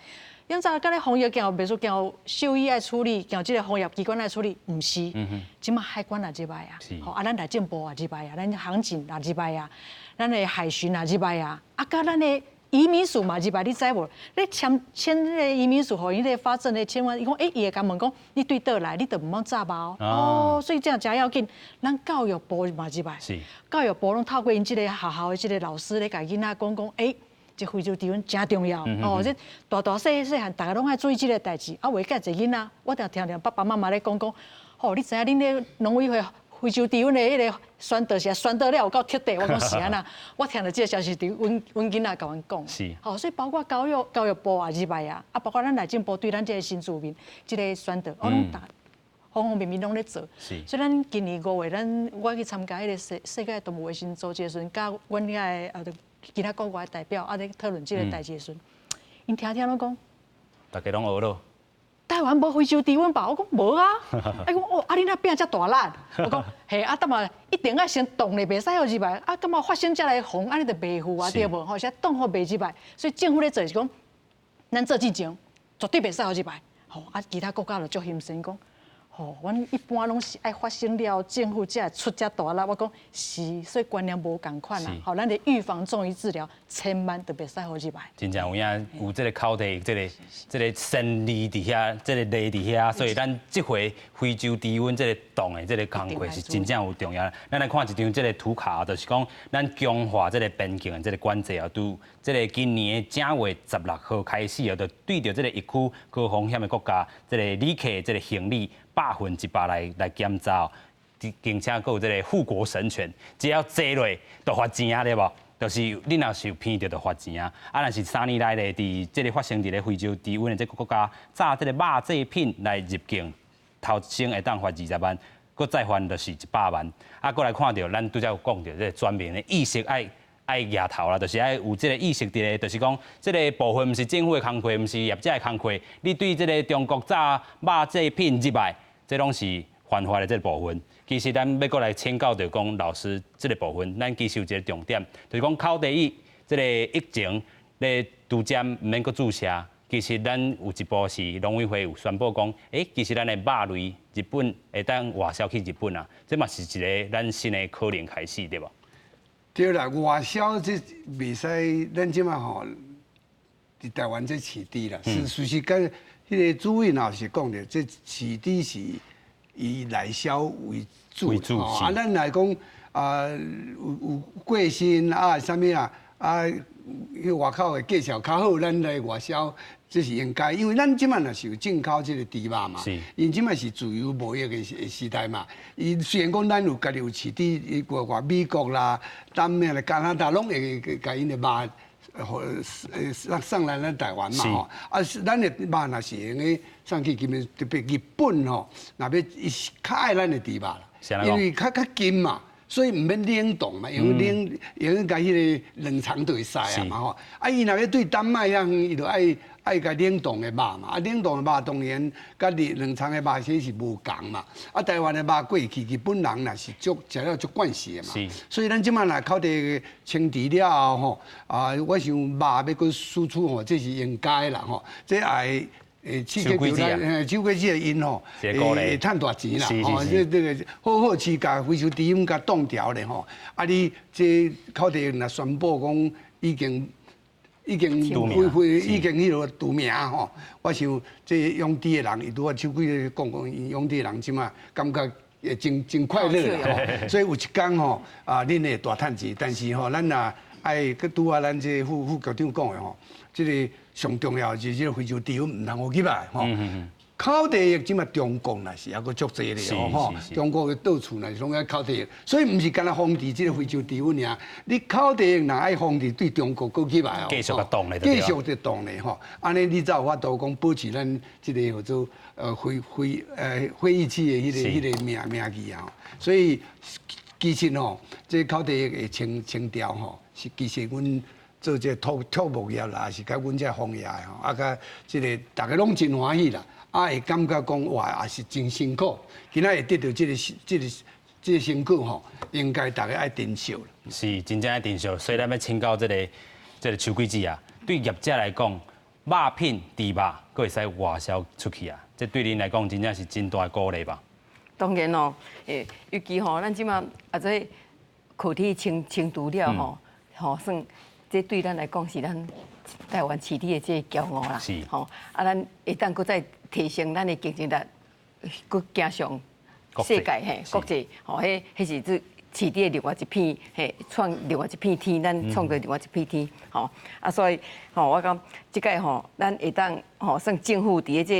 以前敢若防疫交袂輸交獸醫愛處理，交這個防疫機關愛處理，毋是。這馬海關也入來啊，吼啊，咱內政部也入來啊，咱航警也入來啊，咱的海巡也入來啊，啊，佮咱的移民署嘛入來，你知無？你簽簽彼个移民署，予𪜶彼个發證的簽完，伊講，欸，伊會共問講，你對佗來，你著毋好炸包哦。所以這樣誠要緊，咱教育部嘛入來，教育部攏透過𪜶這个學校的這个老師咧，共囡仔講講，欸，這非洲豬瘟誠重要哦！這大大細細漢，逐个攏愛注意這个代誌。啊，有的濟囡仔，我定聽聽爸爸媽媽咧講講，吼，你知影恁咧農委會非洲豬瘟的彼个宣導是宣導了有夠徹底。我講是按怎？我聽著這个消息，佇阮囡仔共阮講。吼，所以包括教育部也入來啊，啊，包括咱內政部對咱這个新住民這个宣導，我攏逐方方面面攏咧做。所以咱今年5月，咱我去參加彼個世界動物衛生組織的時陣，佮阮遐个啊，其他國外的代表啊咧討論這个代誌的時陣，𪜶聽聽攏講，逐家攏學咯。台灣無非洲豬瘟吧？我講無啊。伊講哦，啊你若拼遮大力？我講嘿，啊，但嘛一定愛先擋咧，袂使予入來。啊，感覺發生才來防，按呢就袂赴啊，對無？吼，現在擋予袂入來，所以政府咧做是講，咱做進前絕對袂使予入來。吼，啊，其他國家就足欣羨講。吼，阮一般攏是愛發生了，政府才會出遮大力。我講是，所以觀念無仝款啦。吼，咱的預防重於治療，千萬就袂使予入來。真正有影有這个口蹄這个先例佇遐，這个例佇遐，所以咱這回非洲豬瘟這个擋的這个工課是真正有重要。咱來看一張這个圖卡，就是講咱強化這个邊境的這个管制啊，對這个今年的正月16號開始啊，就對著這个疫區高風險的國家，這个旅客這个行李100%來檢查，並且閣有這个護國神拳，只要坐落就罰錢啊，對無？就是你若是有鼻著，就罰錢啊。啊，若是3年內咧，佇這个發生佇咧非洲豬瘟的這个國家，炸這个肉製品來入境，頭先會當罰20萬，閣再犯就是100萬。啊，閣來看著咱拄才有講著這个全民的意識愛舉頭啦，就是愛有這个意識佇咧，就是講這个部分毋是政府的工課，毋是業者的工課，你對這个中國炸肉製品入來，這攏是犯法的這个部分。其實咱欲閣來請教著講老師這个部分，咱其實有一个重點，就是講口蹄疫這个疫情咧拄針毋免閣注射。其實咱有一步是農委會有宣布講，欸，其實咱的肉類日本會當外銷去日本啊，這嘛是一个咱新的可能開始，對無？對啦，外銷這袂使，咱這馬吼，佇台灣這飼豬啦，是事實講，彼個主任也是講著，這飼豬是以內銷為主，為主啊，咱來講啊，有過身啊，啥物啊，啊，彼外口的價錢較好，咱來外銷，這是應該，因為咱這馬若是有進口這個豬肉嘛，𪜶這馬是自由貿易的時代嘛。伊雖然講咱有家己有飼豬，外外美國啦、丹麥啦、加拿大攏會共𪜶的肉，送來咱台灣嘛吼。啊，咱的肉若是會用得送去，基本特別日本吼，若欲伊是較愛咱的豬肉啦，因為較近嘛。所以毋免冷凍嘛，用冷用共彼个冷藏就會使啊嘛吼。啊，伊若欲對丹麥遐遠，伊就愛共冷凍的肉嘛。啊，冷凍的肉當然佮冷藏的肉這是無仝嘛。啊，台灣的肉過去，日本人若是足食了足慣勢的嘛。所以咱這馬若口蹄清除了後吼，啊，我想肉欲閣輸出吼，這是應該啦吼。這也會會刺激著咱，秋葵子的𪜶吼，會趁大錢啦，吼，這個好好飼共非洲豬瘟共擋牢咧吼，啊你這口蹄疫若宣布講已經非已經彼落除名吼，我想這養豬的人，伊拄仔秋葵子講講，𪜶養豬的人這馬感覺會真真快樂啦吼，所以有一工吼啊，恁會大趁錢，但是吼，咱若愛閣拄仔咱這副副局長講的吼，這個上重要是這個非洲豬瘟毋通予入來吼。口蹄疫這馬中國若是猶閣足濟咧吼，中國的到處若是攏愛口蹄疫，所以毋是干焦防治這個非洲豬瘟爾。你口蹄疫若愛防治對中國閣入來哦，繼續閣擋咧，繼續就擋咧吼。按呢你才有法度講保持咱這個叫做會議區的彼個名譽啊。所以其實吼，這口蹄疫會清清掉吼，是其實阮做這個畜牧業啦，是佮阮這行業的吼，啊，佮這個大家攏真歡喜啦。啊，會感覺講哇，也是真辛苦。今仔會得著這個成果吼，應該大家愛珍惜啦。是，真正愛珍惜。所以咱欲請教這個秋桂子啊，對業者來講，肉品豬肉閣會使外銷出去啊，這對恁來講真正是真大的鼓勵吧？當然咯，尤其吼，咱這馬啊這口蹄清清除了吼，吼算這對咱來講是咱台灣飼豬的這個驕傲啦。吼，啊，咱會當閣再提升咱的競爭力，閣行上世界嘿，國際吼，彼是這飼豬的另外一片嘿，創另外一片天，咱創造另外一片天，吼啊，所以吼，我講這擺吼，咱會當吼算政府佇咧這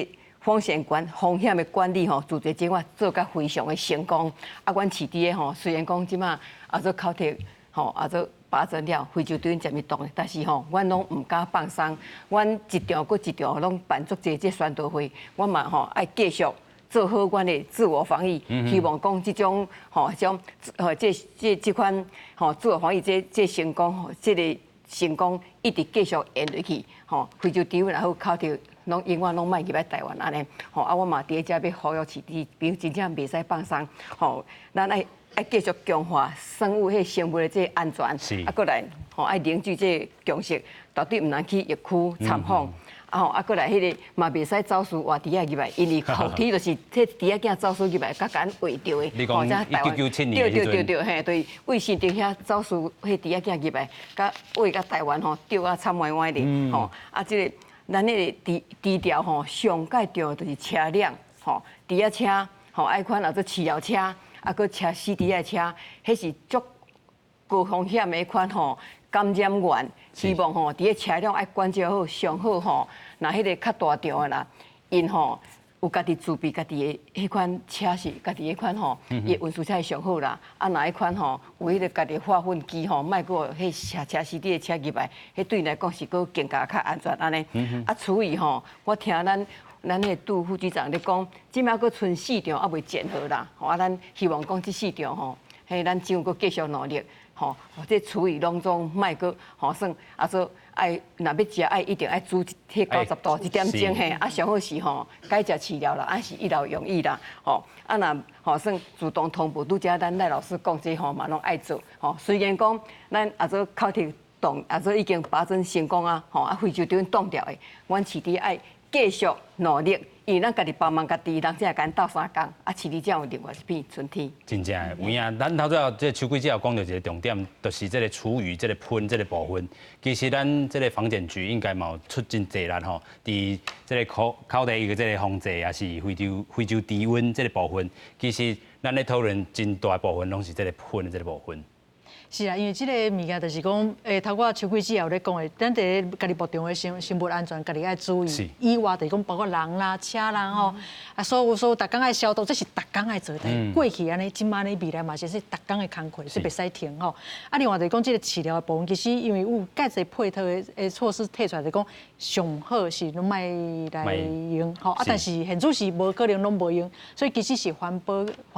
風險管風險的管理吼，自這這我做甲非常的成功。啊，阮飼豬的吼，雖然講這馬啊做口蹄吼，啊做拔針了，非洲豬瘟暫時擋，但是吼，阮攏毋敢放鬆，阮一場閣一場攏辦足濟這宣導會，阮嘛吼愛繼續做好阮的自我防疫，希望講這種吼，種吼這款吼自我防疫這成功吼，這個成功一直繼續延落去，吼，非洲豬瘟也好，口蹄攏永遠攏莫入來台灣按呢，吼啊，我嘛佇遮欲呼籲飼豬，朋友真正袂使放鬆，吼，咱愛繼續強化生物彼生物的這個安全，啊，閣來吼愛凝聚這個共識，絕對毋通去疫區參訪，啊吼，啊閣來彼個嘛袂使走私活豬仔入來，因為口蹄就是彼豬仔囝走私入來，共咱餵著的。你講1997年。對對對對，嘿，對，為新竹遐走私彼豬仔囝入來，共餵共台灣吼，著啊慘歪歪的，吼，啊，這個咱彼個豬豬調吼，上蓋重要就是車輛，吼，豬仔車，吼，愛款啊做飼料車。啊，閣車死豬仔車，彼是足高風險的彼款吼，感染源。希望吼，佇咧車輛愛管照好，上好吼，若彼個較大場的啦，𪜶吼有家己自備家己的彼款車是家己彼款吼，伊的運輸車會上好啦。啊，若彼款吼有彼個家己化糞機吼，莫閣彼車車死豬的車入來，彼對𪜶來講是閣更加較安全按呢。啊，廚餘吼，我聽咱彼個杜副局長咧講，這馬閣賰四場猶未檢核啦，吼啊，咱希望講這四場吼，彼咱政府閣繼續努力，吼，這廚餘攏總莫閣吼算啊做愛若欲食愛一定愛煮彼90度一點鐘嘿，啊上好是吼改食飼料啦，啊是一勞永逸啦，吼啊若吼算自動通報，拄才咱賴老師講這吼嘛攏愛做，吼雖然講咱啊做口蹄擋啊做已經拔針成功啊，吼啊非洲豬瘟擋牢的，阮飼豬愛繼續努力，因為咱家己幫忙家己，人才會共鬥相共，啊，飼豬才有另外一片春天。真正的有影，咱頭拄仔這秋桂子有講著一個重點，就是這個廚餘、這個噴、這個部分。其實咱這個防檢局應該嘛有出真濟力吼，佇這個口口蹄疫的這個防治，也是非洲豬瘟這個部分。其實咱咧討論真大部分攏是這個噴的這個部分。是啊，因為這個物件就是講，頭拄仔秋桂子也有咧講的，咱佇咧家己牧場的生物安全，家己愛注意。以外，就是講包括人啦、車啦吼，啊，所有逐工愛消毒，這是逐工愛做的。過去按呢，這馬呢未來嘛是是逐工的工課，是袂使停吼。啊，另外就是講這個飼料的部分，其實因為有蓋濟配套的措施提出來，就講上好是攏莫來用吼。啊，但是現主是無可能攏無用，所以其實是環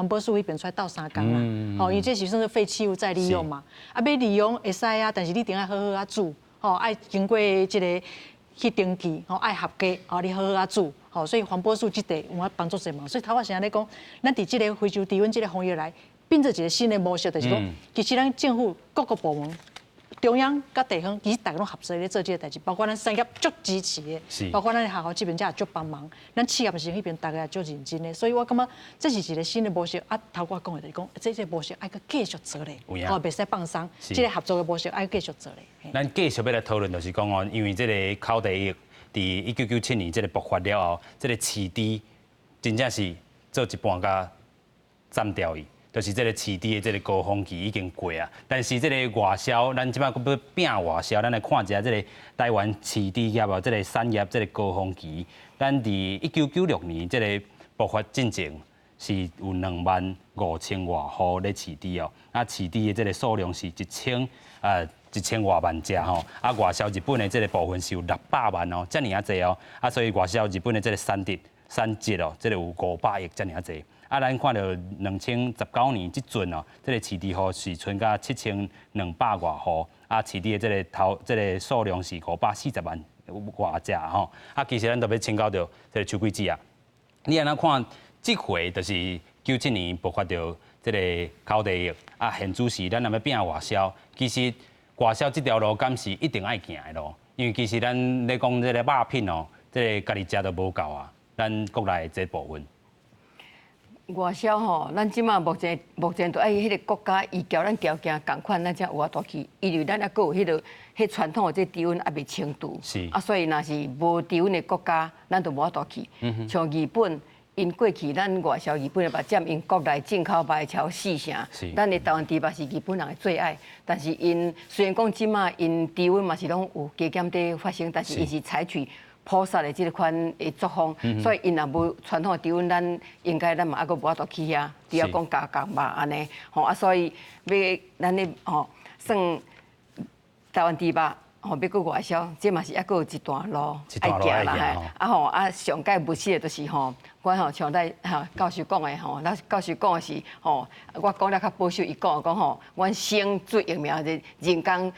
保署彼邊出來鬥相共啦。吼，因為這是算是廢棄物再利用嘛。啊，欲利用會使啊，但是你一定愛好好啊煮，吼，愛經過這個去登記，吼，愛合格，吼，你好好啊煮，吼，所以環保署這塊有法幫足濟忙。所以頭仔先咧講，咱佇這個非洲豬瘟這個防疫來變做一個新的模式，就是講，其實咱政府各個部門中央佮地方其實大家攏合作咧做這个代誌，包括咱產業足支持的，包括咱學校這邊才也足幫忙，咱企業是彼邊大家也足認真的，所以我感覺這是一個新的模式。啊，頭拄仔講的就是講，這個模式愛閣繼續做咧，哦，袂使放鬆，這個合作的模式愛繼續做咧。咱繼續欲來討論，就是講哦，因為這个口蹄疫佇1997年這个爆發了後，這个飼豬真正是做一半共斬掉去。就是這个飼豬的這个高峰期已經過啊，但是這个外銷，咱這擺閣欲拼外銷，咱來看一下這个台灣飼豬業啊，這个產業這个高峰期，咱佇1996年這个爆發進前是有25,000外戶咧飼豬哦，啊飼豬的這个數量是1000外萬隻吼，啊外銷日本的這个部分是有600萬哦，遮爾仔濟哦，啊所以外銷日本的這个產值哦，這个有500億遮爾仔濟。啊，咱看著2019年這陣哦，這个飼豬戶是賰到7200外戶，啊，飼豬的這个頭這个數量是540萬外隻吼。啊，其實咱特別請教著這个邱桂姊啊，你按怎看？這回就是97年爆發著這个口蹄疫，啊，現此時咱若欲拼外銷，其實外銷這條路敢是一定愛行的路？因為其實咱咧講這个肉品哦，這个家己食都無夠啊，咱國內的這部分。外銷吼，咱這馬目前都愛彼个國家伊交咱條件仝款，咱才有法度去。因為咱猶閣有彼个彼傳統的這豬瘟猶未清除，啊，所以若是無豬瘟的國家，咱就無法度去。像日本，𪜶過去咱外銷日本的肉佔𪜶國內進口肉的超過四成，咱的台灣豬肉是日本人的最愛。但是𪜶雖然講這馬𪜶豬瘟嘛是攏有加減佇發生，但是𪜶是採取撲殺的這款的作風，所以𪜶若無傳統的豬瘟，咱應該咱嘛猶閣無法度去遐，除了講加工肉按呢，吼啊，所以欲咱的吼算台灣豬肉吼欲閣外銷，這嘛是猶閣有一段路愛行啦，嘿，啊吼啊上蓋務實的就是吼，阮吼像咱吼教授講的吼，咱教授講的是吼，我講了較保守，伊講講吼，阮省做疫苗的人工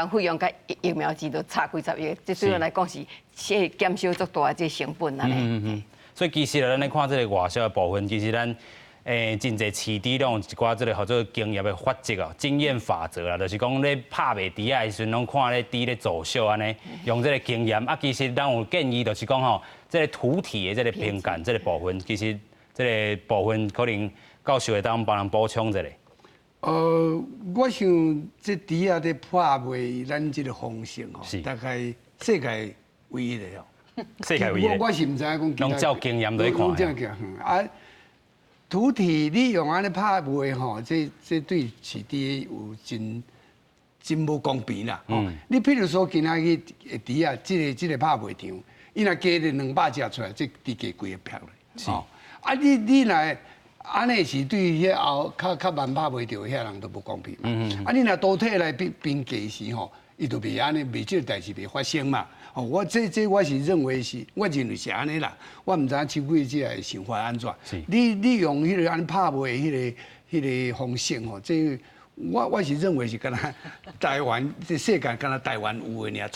費用佮疫苗錢都差幾十億，這對阮來講是這減少足大的這成本按呢。所以其實咱咧看這个外銷的部分，其實咱真濟飼豬攏有一寡這个號做經驗的法則哦，經驗法則啦，就是講咧拍賣豬仔的時陣，攏看咧豬咧做相按呢，用這个經驗啊。其實咱有建議，就是講吼，這个土體的這个評鑑這个部分，其實這个部分可能教授會當幫人補充一下。我想這豬仔咧拍賣，咱這个方式吼，大概世界唯一的哦。世界唯一。我是毋知影講。攏照經驗來看。啊，土體你用按呢拍賣吼，這對飼豬有真真無公平啦。你譬如說今仔日的豬仔，這个拍賣場，伊若加咧200隻出來，這豬價規个飄咧。啊，你若按呢是對彼後較較慢拍袂著遐人都無公平嘛。啊，你若土體來評評價時吼，伊就袂按呢，袂這个代誌袂發生嘛。哦，我這我是認為是，我認為是按呢啦。我毋知影邱桂姊的想法按怎。你用彼个按呢拍賣彼个方式吼，這我是認為是敢若台灣這世界敢若台灣有的爾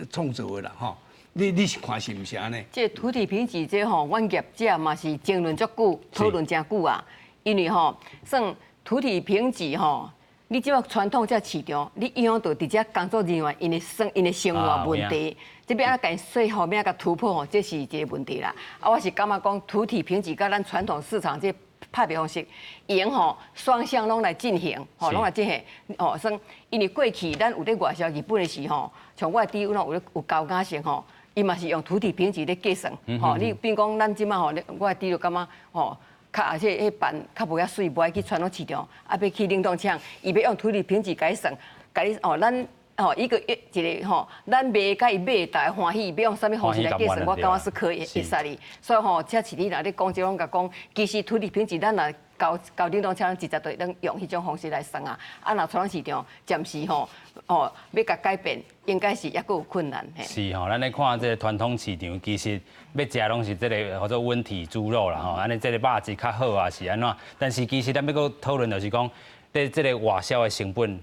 創造的啦吼。你是看是毋是按呢？這土體評級這吼，阮業者嘛是爭論足久，討論誠久啊。因為吼，算土體評級吼，你這馬傳統這市場，你影響到佇遮工作人員𪜶的生𪜶的生活問題。這欲按怎共𪜶說服，欲按怎共突破吼，這是一个問題啦。啊，我是感覺講土體評級佮咱傳統市場這拍賣方式，用吼雙向攏來進行，吼攏來進行，吼算因為過去咱有咧外銷日本的時吼，像我的豬阮有咧有高價性吼。伊嘛是用土體評級咧計算，吼，你比如講咱這馬吼，我的豬就感覺吼，較而且彼版較無遐媠，無愛去傳統市場，啊，欲去冷凍廠，伊欲用土地評級共伊算，共你吼，咱吼一個月一个吼，咱賣佮伊買，大家歡喜，欲用啥物方式來計算，我感覺是可以會使的。所以吼，這市裡若咧講這攏共講，其實土地評級咱若交交冷凍廠，直接就會當用彼種方式來算啊。啊，若傳統市場暫時吼，吼欲共改變，應該是猶閣有困難。是吼，咱咧看這个傳統市場，其實欲食攏是這个號做溫體豬肉啦吼，按呢這个肉質較好啊，是按怎？但是其實咱欲閣討論就是講，佇這个外銷的成本，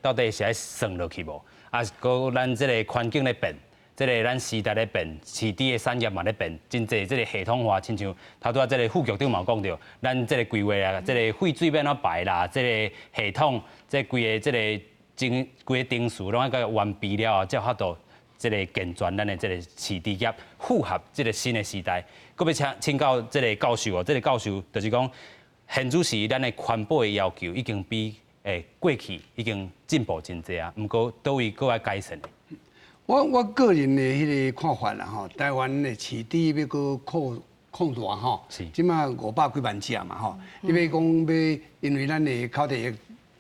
到底是愛算落去無？啊，閣咱這个環境咧變，這个咱時代咧變，飼豬的產業嘛咧變，真濟這个系統化，親像頭拄仔這个副局長嘛有講著，咱這个規劃啊，這个廢水欲按怎排啦，這个系統，這規个這个。整規个程序攏愛共完備了後，才有法度這个健全咱的這个飼豬業，符合這个新的時代。閣欲請教這个教授哦，這个教授就是講，現此時咱的環保的要求已經比過去已經進步真濟啊，毋過佗位閣愛改善的？我個人的彼个看法啦吼，台灣的飼豬欲閣擴大吼，這馬500幾萬隻嘛吼，你欲講欲，因為咱的口蹄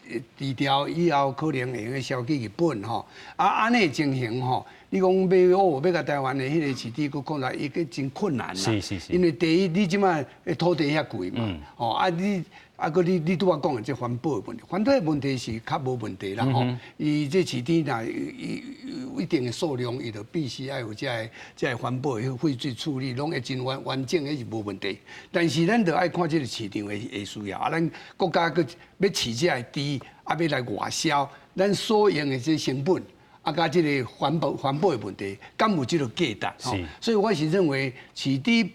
疫治掉以後，可能會用得銷去日本吼，啊按呢情形吼，你講欲哦欲共台灣的彼个飼豬閣擴大，伊閣真困難啦。因為第一，你這馬土地遐貴嘛，吼啊你。啊，閣你拄仔講的這環保的問題，環保的問題是較無問題啦吼。伊這飼豬若有一定的數量，伊就必須愛有這个環保的廢水處理，攏會真完整，彼是無問題。但是咱就愛看這个市場的需要，啊，咱國家閣欲飼這个豬，啊，欲來外銷，咱所用的這成本，啊，佮這个環保的問題，敢有這个價值？所以我是認為飼豬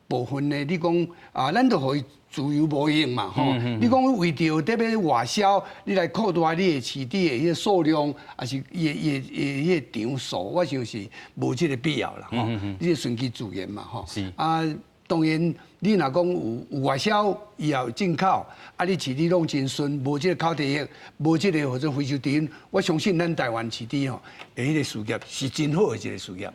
部分呢，你講啊，咱就予伊自由貿易嘛，吼！你講為著特別外銷，你來擴大你的飼豬的彼个數量，抑是伊的彼个場數，我想是無這个必要啦，吼！你順其自然嘛，吼！啊，當然你若講有外銷，伊也有進口，啊，你飼豬攏真順，無這个口蹄疫，無這个或者非洲豬瘟，我相信咱台灣飼豬吼，的彼个事業是真好的一个事業。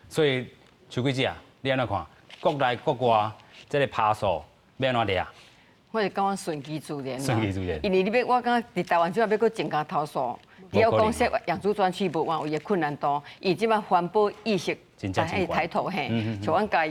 所以邱桂芝啊，你按怎看？國內國外這个趴數？欲按怎掠？我是感覺順其自然。順其自然。因為你欲，我感覺佇台灣這欲閣增加頭數，只要講設養豬專區無換有的困難度，伊這擺環保意識在抬頭嘿，像阮家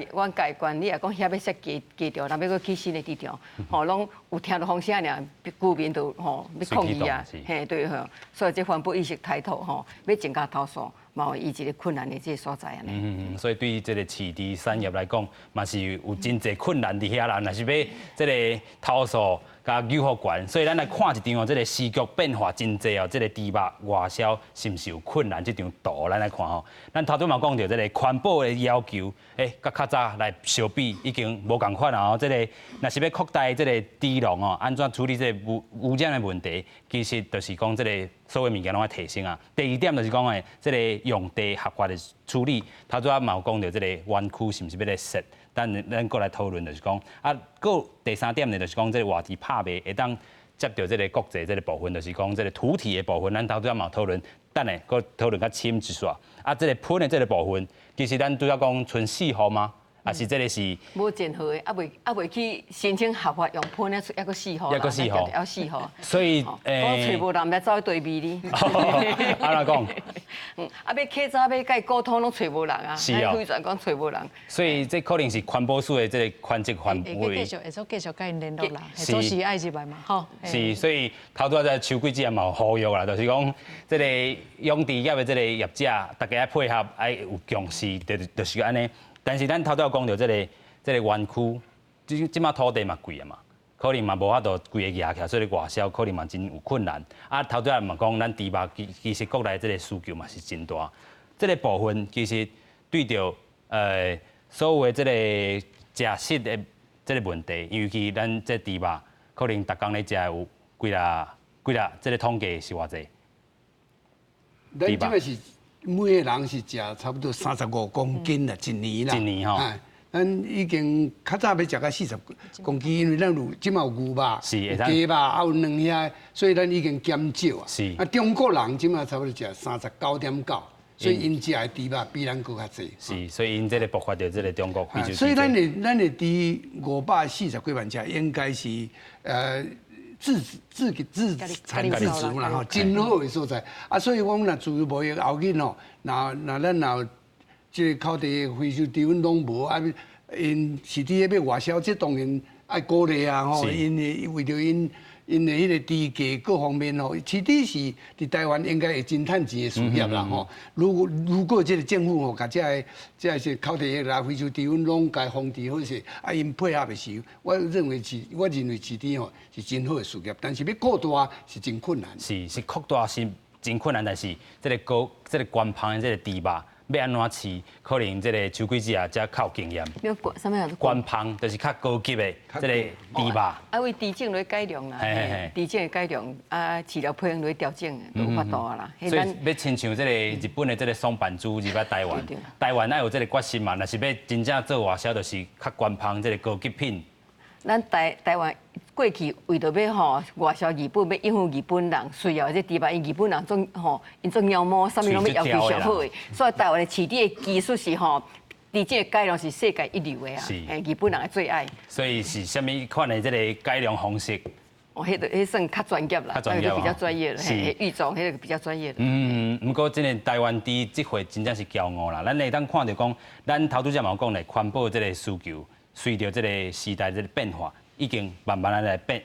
縣，你若講遐欲設雞場，若欲閣起新的豬場，吼，攏有聽著風聲爾，居民就吼欲抗議啊，嘿對吼，所以這環保意識抬頭吼，欲增加頭數，嘛有伊一个困難的這个所在按呢。所以對這个飼豬產業來講，嘛是有真濟困難佇遐啦。若是欲這个頭數共予予懸，所以咱來看一張哦，這个時局變化真濟哦，這个豬肉外銷是毋是有困難？這張圖咱來看吼。咱頭拄嘛講著這个環保的要求，佮較早來相比已經無仝款啊。這个若是欲擴大這个豬籠哦，按怎處理這个污染的問題，其實就是講這个所有物件攏愛提升啊。第二點就是講的，這个用地合法的處理，頭拄仔嘛有講著這个園區是毋是欲來設？等咱閣來討論，就是講啊，閣第三點呢，就是講這个外資拍賣會當接著這个國際這个部分，就是講這个土體的部分，咱頭拄仔嘛有討論，等下閣討論較深一撮。啊，這个噴的這个部分，其實咱拄仔講賰四號嗎？抑是這个是無任何的，猶未去申請合法用噴的，猶閣四號，猶閣四號，猶四號。所以，我揣無人來走去對面哩。按怎講？啊，欲起早欲共伊溝通，攏揣無人啊。是哦。非常講揣無人。所以這可能是環保署的這个權責範圍。會使繼續共𪜶聯絡啦，總是愛入來嘛，吼。是，所以頭拄仔在邱桂芝也嘛有呼籲啦，就是講這个養豬業的這个業者，大家愛配合，愛有共識，就是按呢。但是咱頭拄仔講著這个園區，這馬土地嘛貴啊嘛，可能嘛無法度規个額起來，所以外銷可能嘛真有困難。啊，頭拄仔嘛講，咱豬肉其實國內這个需求嘛是真大，這个部分其實對著所有的這个食食的這个問題，尤其咱這豬肉可能逐工咧食有幾若幾若，這个統計是偌濟？咱這个是。每個人是食差不多35公斤啦，一年啦。一年吼。咱已經較早欲食到40公斤，因為咱有這馬有牛肉、有雞肉，還有卵遐，所以咱已經減少啊。啊，中國人這馬差不多食39.9，所以𪜶食的豬肉比咱閣較濟。是，所以𪜶這个爆發著這个中國非洲。所以咱的豬540幾萬隻，應該是自給自足啦吼，真好的所在。啊，所以講若自由貿易後日吼，若咱若這個口蹄疫非洲豬瘟攏無啊，𪜶是佇咧欲外銷，這當然愛鼓勵啊吼，𪜶的為著𪜶的彼个豬價各方面吼，飼豬是佇台灣應該會真趁錢的事業啦吼。如果這个政府吼，共這个是口蹄疫啦、非洲豬瘟攏共防治好勢，啊，𪜶配合的時，我認為飼豬吼是真好的事業，但是欲擴大是真困難。是，擴大是真困難，但是這个高這个官方的這个豬肉。欲按怎飼，可能這個秋桂子也才較有經驗。欲啥物啊？懸芳就是較高級的這個豬肉。啊，為豬種來改良啦，豬種的改良啊，飼料配方來調整，都有法度啊啦。所以欲親像這個日本的這個松阪豬入來台灣，台灣愛有這個決心嘛？若是欲真正做外銷，就是較懸芳這個高級品。咱台灣過去為著欲吼外銷日本，欲應付日本人需要的這豬肉，𪜶日本人總吼𪜶總鳥毛，啥物攏欲要求上好的，所以台灣的飼豬的技術是吼，豬種的改良是世界一流的啊，日本人的最愛。所以是啥物款的這個改良方式？哦，彼算較專業啦，較專業比較專業啦，嘿，育種彼個比較專業。嗯，毋過這個台灣豬這回真正是驕傲啦。咱會當看著講，咱頭拄才嘛有講咧，環保這個需求，隨著這個時代這個變化，已經慢慢來變，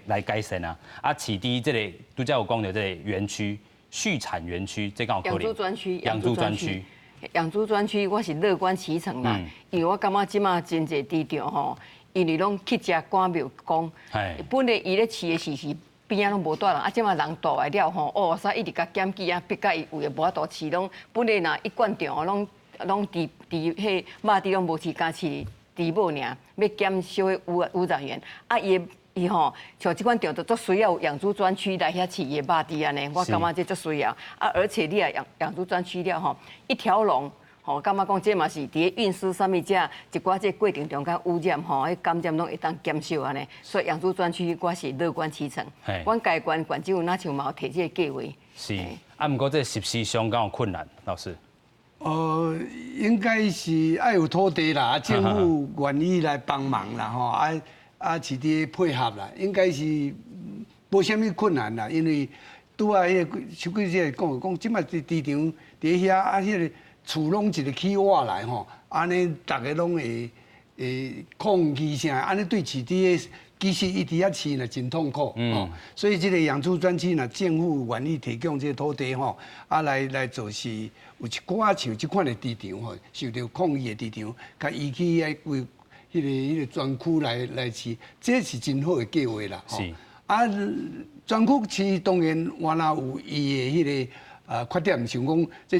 來改善啊。啊，飼豬這個拄才有講著這個園區，畜產園區，這敢有可能？養豬專區，養豬專區，養豬專區，我是樂觀其成啦，因為我感覺這馬真濟豬場吼，因為攏去食趕廟公，本來伊咧飼的時是邊仔攏無蹛人，啊，這馬人蹛來了吼，哦，使一直共檢舉啊，逼甲伊有的無法度飼，攏本來若一貫場攏攏豬豬彼肉豬攏無飼，敢飼豬母爾，欲減少彼污染源，啊，伊伊吼像這款場就足需要有養豬專區來遐飼伊的肉豬按呢，我感覺這足需要。啊，而且你若養豬專區了吼，一條龍。吼，感覺講這嘛是佇咧運輸啥物這一寡這過程中間污染吼，彼感染攏會當減少按呢。所以養豬專區我是樂觀其成。阮家縣縣政府若像嘛有提這個計劃。是，啊，毋過這實施上敢有困難，老師。應該是愛有土地啦，政府願意來幫忙啦，吼，啊啊，飼豬配合啦，應該是無啥物困難啦，因為拄仔彼個秋桂姐講講，這馬佇豬場佇遐啊，彼個厝攏一个起瓦來吼，按呢逐个攏會會抗議啥，按呢對飼豬的其實伊佇遐飼呢真痛苦，吼，所以這個養豬專區若政府願意提供這個土地吼，啊來做是有一寡像這款的豬場吼，受著抗議的豬場，共移去遐規彼個專區來飼，這是真好的計劃啦。是。啊，專區飼當然原來有伊的彼個缺點，像講這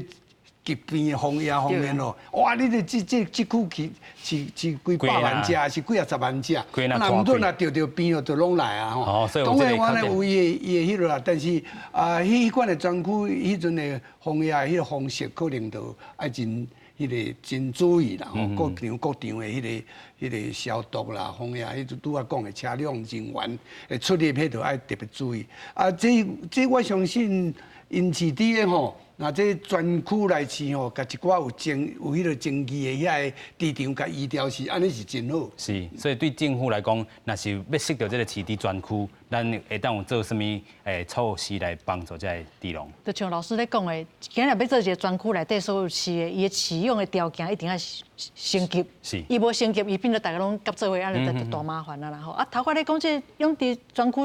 疾病的防疫方面咯，哇！你這這這這區飼飼飼幾百萬隻，還是幾仔十萬隻？那毋準若著著病就攏來啊吼。當然原來有伊的彼落啦，但是啊，彼款的專區彼陣的防疫彼个方式，可能就愛真彼个真注意啦吼。各場各場的彼個消毒啦、防疫，彼陣拄仔講的車輛人員的出入，彼就愛特別注意。啊，這這我相信𪜶飼豬的吼。若這專區來飼吼，共一寡有爭有彼个爭議的遐個豬場，共移掉是按呢是真好。是，所以對政府來講，若是欲設著這個飼豬專區，咱會當有做啥物措施來幫助這个豬農？就像老師咧講的，今日欲做一个專區內底所有飼的，伊的飼養的條件一定愛升級。伊無升級，伊變做逐个攏夾做伙，按呢就大麻煩啊啦吼。啊，頭拄咧講這養豬專區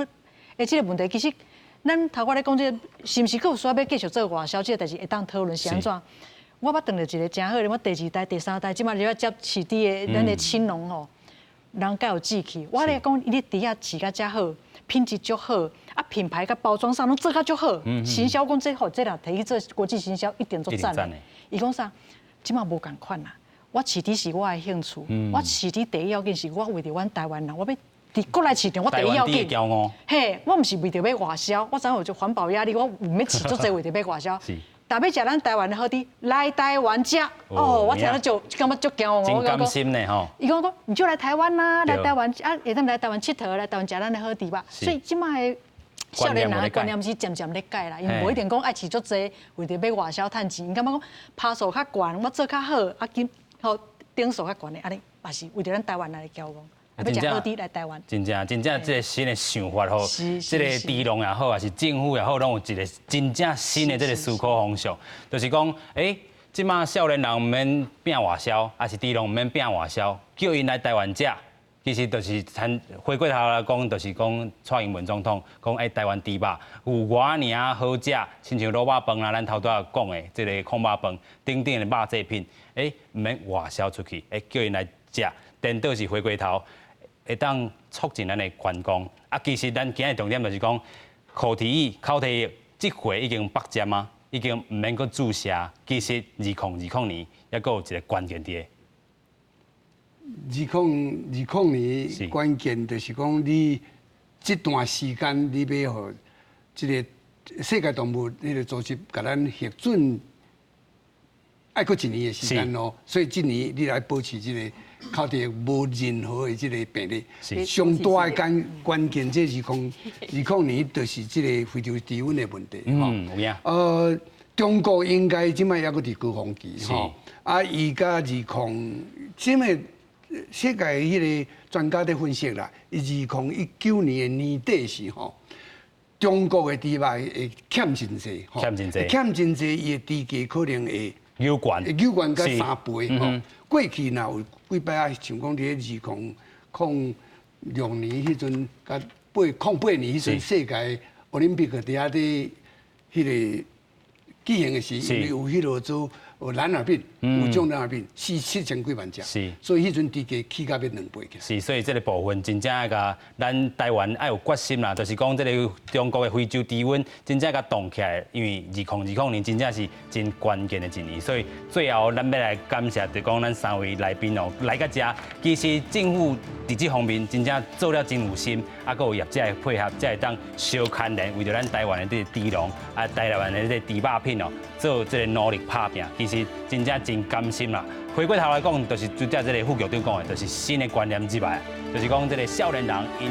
的這个問題，其實。咱頭拄咧講這個，是毋是閣有需要欲繼續做外銷？這个代誌會當討論是按怎？我捌當著一個誠好的，我第二代、第三代，這馬入來接飼豬的，咱的青農吼，人較有志氣。我咧講，伊咧豬仔飼甲遮好，品質足好，啊品牌佮包裝上攏做甲足好，行銷講這好，這若提去做國際行銷一定足讚的。伊講啥？這馬無仝款啦。我飼豬是我的興趣，我飼豬第一要緊是我為著阮台灣人，我欲佇國內市場，我第一要緊。嘿，我毋是為著欲外銷，我知影有這環保壓力，我毋欲飼足濟為著欲外銷。但欲食咱台灣的好豬，來台灣食。哦，我聽了就感覺足驕傲。真甘心呢吼。伊講講，你就來台灣啦，來台灣啊，會當來台灣𨑨迌，來台灣食咱的好豬吧。所以這馬的少年人的觀念是漸漸咧改啦，𪜶無一定講愛飼足濟，為著欲外銷趁錢。𪜶感覺講趴數較懸，我做較好，啊，緊好頂數較懸的，按呢嘛是為著咱台灣人的驕傲。真正真正真正這个新的想法吼，這个豬農也好，抑是政府也好，攏有一个真正新的這个思考方向，就是講，欸，這馬少年人毋免拼外銷，抑是豬農毋免拼外銷，叫𪜶來台灣食，其實就是參回過頭來講，就是講蔡英文總統講，欸，台灣豬肉有偌爾仔好食，親像滷肉飯啦，咱頭拄仔講的這个炕肉飯等等的肉製品，欸，毋免外銷出去，欸，叫𪜶來食，顛倒是回過頭。會當促進咱的觀光。啊，其實咱今日重點就是講，口蹄疫、口蹄疫，這回已經北佔啊。已經毋免閣注射。其實2020年猶閣有一個關鍵佇。2020年關鍵就是講你這段時間你欲予這个世界動物彼个組織共咱核准，愛閣一年的時間咯，所以這年你來保持這个口蹄疫無任何的這个病例。上大的關鍵，這2020年就是這个非洲豬瘟的問題。有影。中國應該這擺猶閣佇高峰期吼，啊，伊佮二空，這擺世界彼个專家佇分析啦，伊2019年的年底時吼，中國的豬肉會欠真濟，欠真濟，欠真濟，伊的豬價可能會有懸，會扭懸到三倍吼。過去若有幾擺啊，像講佇2006年彼陣，佮08年彼陣，世界奧林匹克佇遐佇彼个舉行的時，因為有彼落做有藍耳病，有種藍耳病，死7000幾萬隻，所以彼陣豬價起到欲兩倍去。是，所以這个部分真正愛共咱台灣愛有決心啦，就是講這个中國的非洲豬瘟真正共擋起來，因為2020年真正是真關鍵的一年，所以最後咱欲來感謝，就講咱三位來賓哦來到遮，其實政府佇這方面真正做了真有心，啊，閣有業者的配合，才會當相牽連，為著咱台灣的這个豬農啊，台灣的這个豬肉品哦，做這个努力拍拚，其實真正真甘心啦。回過頭來講，就是拄才這个副局長講的，就是新的觀念入來，就是講這个少年人𪜶。